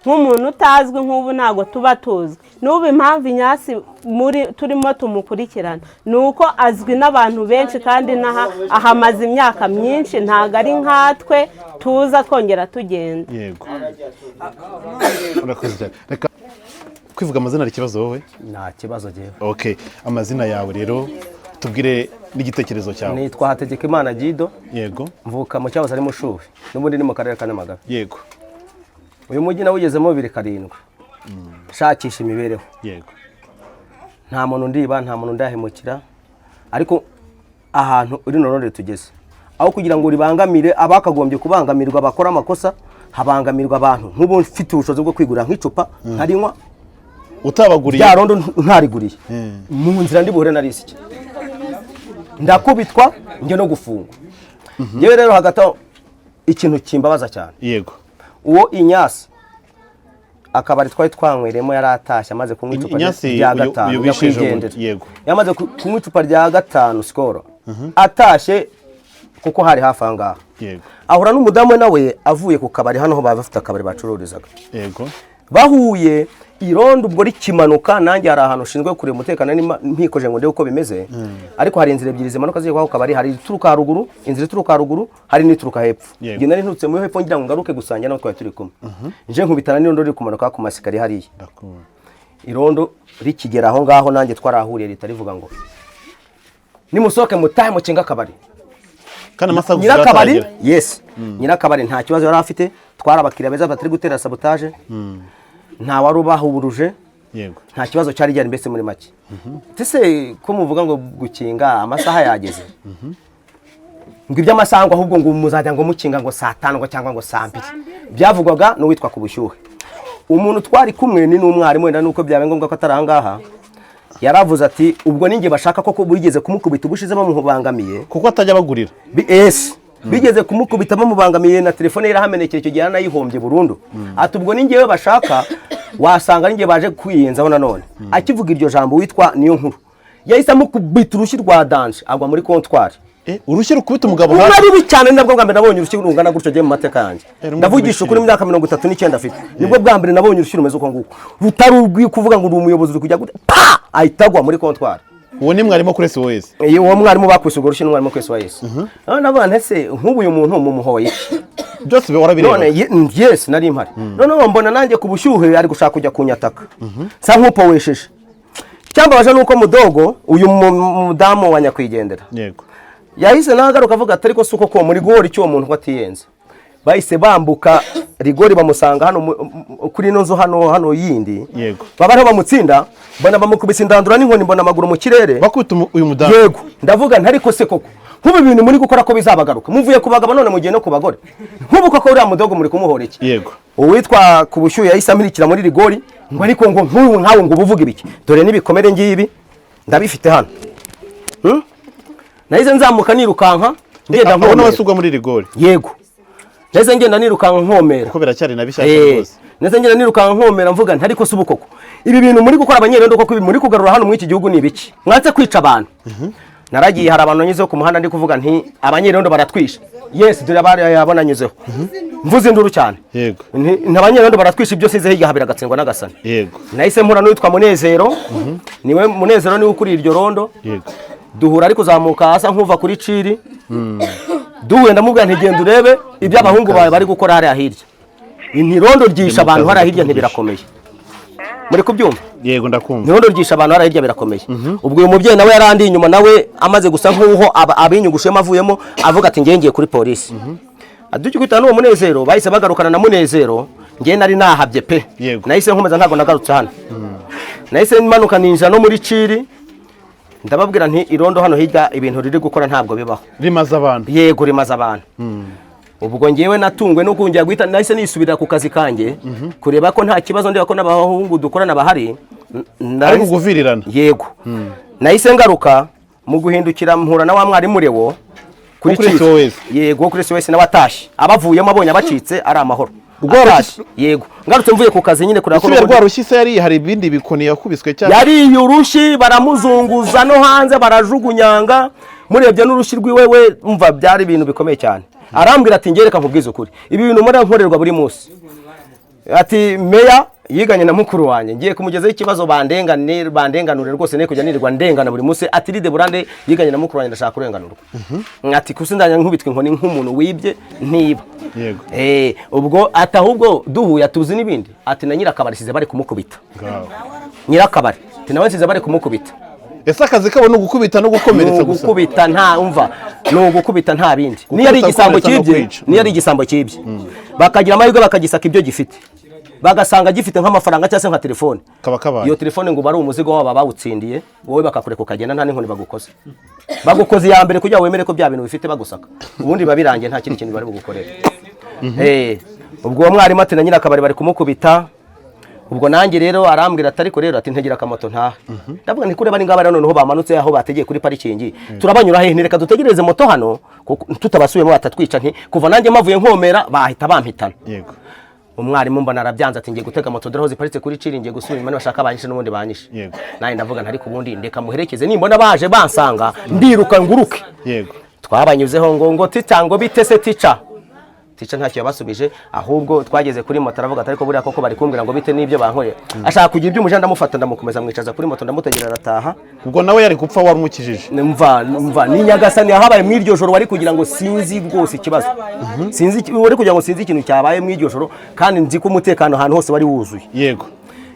Nk'umuntu utazwi nk'ubu ntabwo tuba tuzwi. N'ubu impamvu Inyasi muri turimo tumukurikirana ni uko azwi n'abantu benshi, kandi n'aha ahamaze imyaka myinshi, ntabwo ari nkatwe tuza twongera tugenda. Yego, urakoze cyane. Reka kwivuga amazina, hari ikibazo wowe? Nta kibazo jyewe. Okay, amazina yawe rero tubwire n'igitekerezo cyawe. Nitwa Hategekimana Gido. Yego. Mvuka mu cyahoze ari Mushubi, n'ubundi ni mu karere ka Nyamagabe. Yego. Uyu mujyi nawugezemo 2007, nshakisha imibereho. Yego. Nta muntu ndiba, nta muntu ndahemukira, ariko ahantu uri none tugeze aho kugira ngo ribangamire abakagombye kubangamirwa bakora amakosa, habangamirwa abantu. Nk'ubu mfite ubushobozi bwo kwigurira nk'icupa nkarinywa, utabaguriye rya rondo ntariguriye, mu nzira ndi buhure na risiki ndakubitwa njye no gufungwa. Yewe rero hagati aho ikintu kimbabaza cyane. Yego. Uwo Inyasi akabari twari twanyweremo yari atashye amaze kunywa icupa rya gatanu nyakwigendera. Yego. Yamaze kunywa icupa rya gatanu Skol atashye, kuko hari hafi aho ngaho. Yego. Ahura n'umudamu we nawe avuye ku kabari hano ho baba bafite akabari bacururizaga. Yego. Bahuye irondo ubwo rikimanuka, nanjye hari ahantu ushinzwe kureba umutekano mpikoje ngo ndebe uko bimeze, ariko hari inzira ebyiri zimanuka zijya kwa kabari, hari ituruka haruguru, inzira ituruka haruguru, hari n'ituruka hepfo. Njye nari nturutse muri hepfo ngira ngo ngaruke gusangira nawe twari turi kumwe, nje nkubitana n'irondo riri kumanuka ku masikari hariya. Irondo rikigera aho ngaho nanjye twarahuriye, rita rivuga ngo nimusohoke mutahe mukinga akabari. Kandi amasaha nyirakabari, yes, nyirakabari nta kibazo yari afite, twari abakiriya beza batari gutera sabotage, nta wari ubahuburuje. Yego. Nta kibazo cyari gihari mbese muri make. Tese ko muvuga ngo gukinga amasaha yageze, ngo iby'amasaha ngo ahubwo ngo muzajya ngo mukinga ngo saa 5 cyangwa ngo saa 2, byavugwaga n'uwitwa ku bushyuhe. Umuntu twari kumwe ni n'umwarimu wenda nuko byabaye ngombwa ko atari aha ngaha, yaravuze ati ubwo ninjye bashaka koko bigeze kumukubita ubushize bamubangamiye, kuko atajya bagurira. BS bigeze kumukubita bamubangamiye na telefone irahamenekeye, icyo gihe nayihombye burundu. Ati ubwo ninjyewe bashaka wasanga ninjye baje kwiyenzaho nanone. Akivuga iryo jambo witwa niyo nkuru yahise amukubita urushyi rwa danje agwa muri comptoir. Urushyi rukubita umugabo hasi rubi cyane. Nabwo bwa mbere nabonye urushyi rungana gutyo giye mu mateka yanjye. Ndavugisha ukuri, imyaka 39 afite nibwo bwa mbere nabonye urushyi rumeze uko nguko, rutari urwi kuvuga ngo uri umuyobozi uri kujya gute, pa ahita agwa muri comptoir. Uwo ni mwarimu kuri SOS. Uwo mwarimu bakubise urwo rushyi n'umwarimu kuri SOS. None ndavuga nti ese nk'ubu uyu muntu mumuhoye iki? Byose warabireba. None yes nari mpari. None mbona nanjye ku bushyuhe ari gushaka kujya kunyataka, nsa nk'upowesheje. Icyambabaje nuko mudogo uyu mudamu wa nyakwigendera, yego, yahise nagaruka avuga ati ariko suko ko muri gori cyo umuntu ko atiyenze. Bahise bambuka rigori bamusanga hano kuri ino nzu hano yindi. Yego. Baba ariho bamutsinda, mbona bamukubise indandura n'inkoni, mbona amaguru mu kirere. Bakubita uyu mudamu. Yego. Ndavuga nti ariko se koko Nk'ubu ibintu muri gukora ko bizabagaruka, muvuye ku bagabo none mugiye no ku bagore. Nk'ubu koko uriya mudogo muri kumuhora iki? Yego. Uwitwa ku bushyuhe yahise amirikira muri rigori ngo ariko ngo nk'ubu nkawe ngo ubuvuge ibiki, dore n'ibikomere ngibi ndabifite hano. Nahise nzamuka nirukanka ngenda Abona nkomera. Wasugwa muri rigori? Yego, nahise ngenda nirukanka nkomera. Kuko biracyari na bishyashya rwose. Nahise ngenda nirukanka nkomera, mvuga nti ariko si ubu koko ibi bintu muri gukora abanyerondo, koko ibi muri kugarura hano muri iki gihugu ni ibiki? Mwatse kwica abantu. Naragiye, hari abantu nanyuzeho ku muhanda ndi kuvuga nti abanyerondo baratwishe. Yes, dore abari yabona nyuzeho mvuze induru cyane. Yego. Nti abanyerondo baratwishe, ibyo size hirya habira agatsindwa n'agasani. Yego. Nahise mpura n'uwitwa Munezero. Niwe Munezero niwe ukuriye iryo rondo. Yego. Duhura ari kuzamuka asa nk'uva kuri ciri. Duhuye ndamubwira nti genda urebe ibyo abahungu bawe bari gukora hariya hirya, ntirondo ryisha abantu hariya hirya, ntibirakomeye. Muri kubyumva? Yego, ndakumva. Ntirondo ryisha abantu hariya hirya birakomeye. Ubwo uyu mubyeyi nawe yarandi inyuma, nawe amaze gusa nk'uho abinyugushemo avuyemo avuga ati ngiye kuri polisi. Adukikutana n'uwo Munezero, bahise bagarukana na Munezero. Ngiye nari nahabye pe. Nahise nkomeza, ntabwo nagarutse hano. Nahise manuka ninjira no muri ciri, ndababwira nti irondo hano hirya ibintu riri gukora ntabwo bibaho. Rimaze abantu. Yego, rimaze abantu. Ubwo ngewe natungwe no kongera guhita nahise nisubirira ku kazi kanjye kureba ko nta kibazo, ndeba ko n'abahungu dukorana bahari. Ari kuguvirirana? Yego. Nahise ngaruka, mu guhindukira mpura na wa mwarimu Lewo kuri SOS. Yego, kuri SOS, nawe atashye abavuyemo abonye abacitse ari amahoro. Atashye. Yego, ngarutse mvuye ku kazi nyine kureba ko Usubira rwa rushyi se yari hari ibindi bikoni yakubiswe cyangwa? Yariye urushyi baramuzunguza no hanze barajugunyanga, murebye n'urushyi rwiwe we umva byari ibintu bikomeye cyane. Arambwira ati ngereka nkubwize ukuri, ibi bintu muri nkorerwa buri munsi. Ati meya yiganye na mukuru wanjye, ngiye kumugezaho ikibazo bandengane bandenganure rwose, ne kujya nirirwa ndengana buri munsi. Ati ride burande yiganye na mukuru wanjye, ndashaka kurenganurwa. Ati kusindanya nkubitwe inkoni nk'umuntu wibye ntiba. Yego. Ubwo ati ahubwo duhuye atuzi n'ibindi. Ati na nyirakabari size bari kumukubita. Nyirakabari ati nawe size bari kumukubita. Ese akazi kabo no gukubita no gukomeretsa gusa? Gukubita nta umva, no gukubita nta bindi. Niyo ari igisambo kibye, niyo ari igisambo kibye bakagira amahirwe bakagisaka ibyo gifite, bagasanga gifite nk'amafaranga cyangwa se nka telefone. Iyo telefone ngo bari umuzigo wabo bawutsindiye, wowe bakakureka ukagenda nta n'inkoni bagukoze. Bagukoze ya mbere kugira wemere ko bya bintu bifite bagusaka, ubundi babirangiye nta kindi kintu bari bugukorere. Ubwo uwo mwarimu ati na nyirakabari bari kumukubita. Ubwo nanjye rero arambwira ati ariko rero ati ntegera akamoto ntahe. Ndavuga nti kureba n'ingaba rero noneho bamanutse aho bategeye kuri parikingi, turabanyura hehe? Ntireka dutegereze moto hano tutabasubiyemo batatwica. Nti kuva nanjye mavuye nkomera bahita bampitana. Yego. Umwarimu mbona arabyanze ati ngiye gutega moto dore aho ziparitse kuri ciri, ngiye gusubira inyuma bashaka banyishe n'ubundi banyishe. Yego. Nanjye ndavuga nti ariko ubundi ndeka muherekeze, nimbona baje bansanga ndiruka nguruke. Yego. Twabanyuzeho ngo tica ngo bite se tica. Tica ntacyo yabasubije, ahubwo twageze kuri moto aravuga ati ariko buriya koko bari kumbwira ngo bite n'ibyo bankoreye. Ashaka kugira ibyo umuja, ndamufata ndamukomeza mwicaza kuri moto ndamutegera arataha. Ubwo nawe yari gupfa warumukijije? Mva ni Nyagasani yahabaye mu iryo joro, wari kugira ngo sinzi rwose ikibazo. Sinzi wari kugira ngo sinzi ikintu cyabaye mu iryo joro, kandi nzi ko umutekano ahantu hose wari wuzuye. Yego.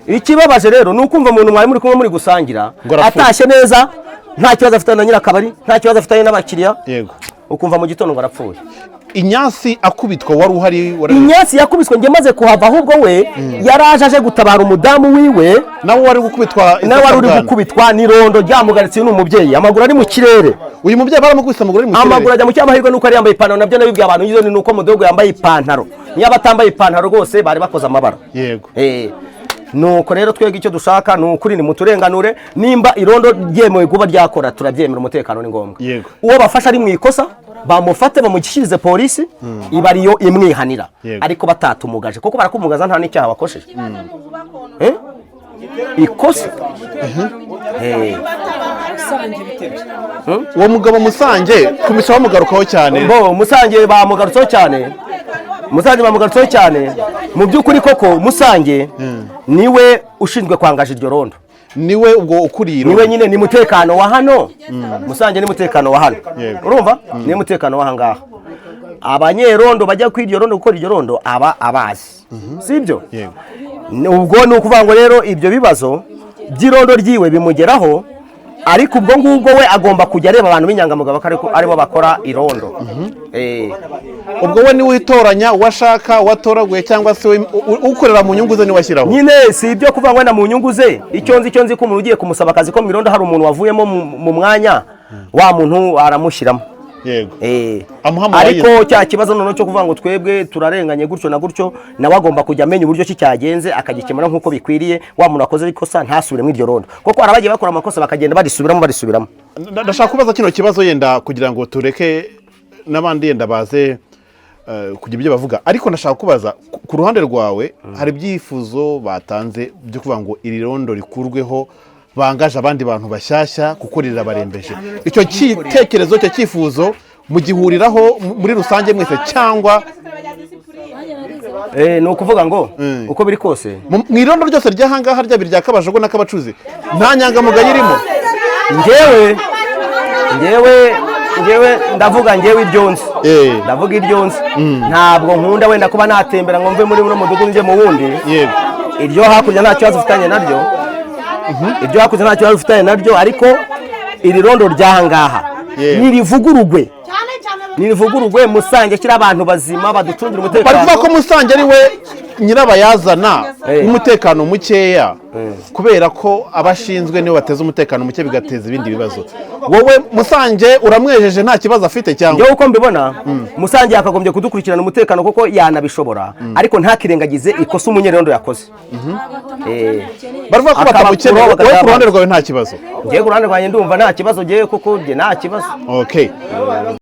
Ikibabaje rero ni ukumva umuntu mwari muri kumwe muri gusangira atashye neza, nta kibazo afitanye na nyirakabari, nta kibazo afitanye n'abakiriya. Yego. Ukumva mu gitondo ngo arapfuye. Inyansi akubitwa wari uhari? Inyansi yakubiswe nge maze kuhava, ahubwo we yaraje aje gutabara umudamu wiwe, nawe wari gukubitwa, nawe wari uri gukubitwa n'irondo ryamugaritse n'umubyeyi, amaguru ari mu kirere. Uyu mubyeyi baramukubise amaguru ari mu kirere, amaguru ajya mu cyamahirwe nuko yari yambaye ipantaro. Nabyo nabibwiye abantu ngizo ni nuko mudogo yambaye ipantaro, niba atambaye ipantaro rwose bari bakoze amabara. Yego. Nuko rero twebwe icyo dushaka ni ukuri ni muturenganure, nimba irondo ryemewe kuba ryakora turabyemera, umutekano ni ngombwa. Yego. Uwo bafasha ari mu ikosa bamufate bamushyikirize polisi iba ariyo imwihanira, ariko batatumugaje kuko barakumugaza nta n'icyaha bakosheje. Ikosa. Uwo mugabo Musange kumisa bamugarukaho cyane. Bo Musange bamugarutseho cyane. Musange bamugarutseho cyane. Mu by'ukuri koko Musange niwe ushinzwe kwangaje iryo rondo. Niwe ubwo ukuriye irondo. Niwe nyine ni mutekano wa hano. Musange ni mutekano wa hano. Urumva? Ni mutekano wa hangaha. Abanyerondo bajya kuri iryo rondo gukora iryo rondo aba abazi. Sibyo? Ubwo ni ukuvuga ngo rero ibyo bibazo by'irondo ryiwe bimugeraho, ariko ubwo ngubwo we agomba kujya areba abantu b'inyangamugayo ariko aribo bakora irondo. Ubwo we niwe utoranya uwashaka uwatoraguye cyangwa se ukorera mu nyungu ze niwe ashyiraho. Nyine si ibyo kuvuga ngo wenda mu nyungu ze, icyo nzi ko umuntu ugiye kumusaba akazi ko mu irondo hari umuntu wavuyemo mu mwanya wa muntu aramushyiramo. Yego. Ariko Amuha. cya kibazo noneho cyo kuvuga ngo twebwe turarenganye gutyo na gutyo, nawe agomba kujya amenya uburyo ki cyagenze, akagikemura nk'uko bikwiriye. Wa muntu wakoze ikosa ntasubire muri iryo rondo, kuko hari abagiye bakora amakosa bakagenda barisubiramo, barisubiramo. Ndashaka kubaza kino kibazo yenda kugira ngo tureke n'abandi yenda baze kugira ibyo bavuga, ariko ndashaka kubaza ku ruhande rwawe, hari ibyifuzo batanze byo kuvuga ngo iri rondo rikurweho, bangaje abandi bantu bashyashya kuko rirabarembeje. Icyo gitekerezo, icyo cyifuzo mugihuriraho muri rusange mwese cyangwa? Ni ukuvuga ngo uko biri kose, mu irondo ryose ry'ahangaha, ryaba irya Kabajogo n'Akabacuzi, nta nyangamugayo irimo? Ngewe ndavuga, ngewe ibyo nzi, ndavuga ibyo nzi. Ntabwo nkunda wenda kuba natembera ngo mve muri buno mudugudu njye mu wundi. Iryo hakurya nta kibazo ufitanye naryo, iryo hakurya nta kibazo ufitanye naryo, ariko iri rondo ry'ahangaha nirivugurugwe, nirivugurugwe. Musange shyira abantu bazima baducungira umutekano. Bari kuvuga ko Musange ari we nyirabayazana w'umutekano mukeya, kubera ko abashinzwe nibo bateza umutekano muke, bigateza ibindi bibazo. Wowe Musange uramwejeje, nta kibazo afite cyangwa? Njyewe uko mbibona, Musange yakagombye kudukurikirana umutekano kuko yanabishobora, ariko ntakirengagize ikosa umunyerondo yakoze. Baravuga ko batamukeneye. Wowe ku ruhande rwawe nta kibazo? Njyewe ku ruhande rwanjye ndumva nta kibazo, njyewe kuko njye nta kibazo. Okay.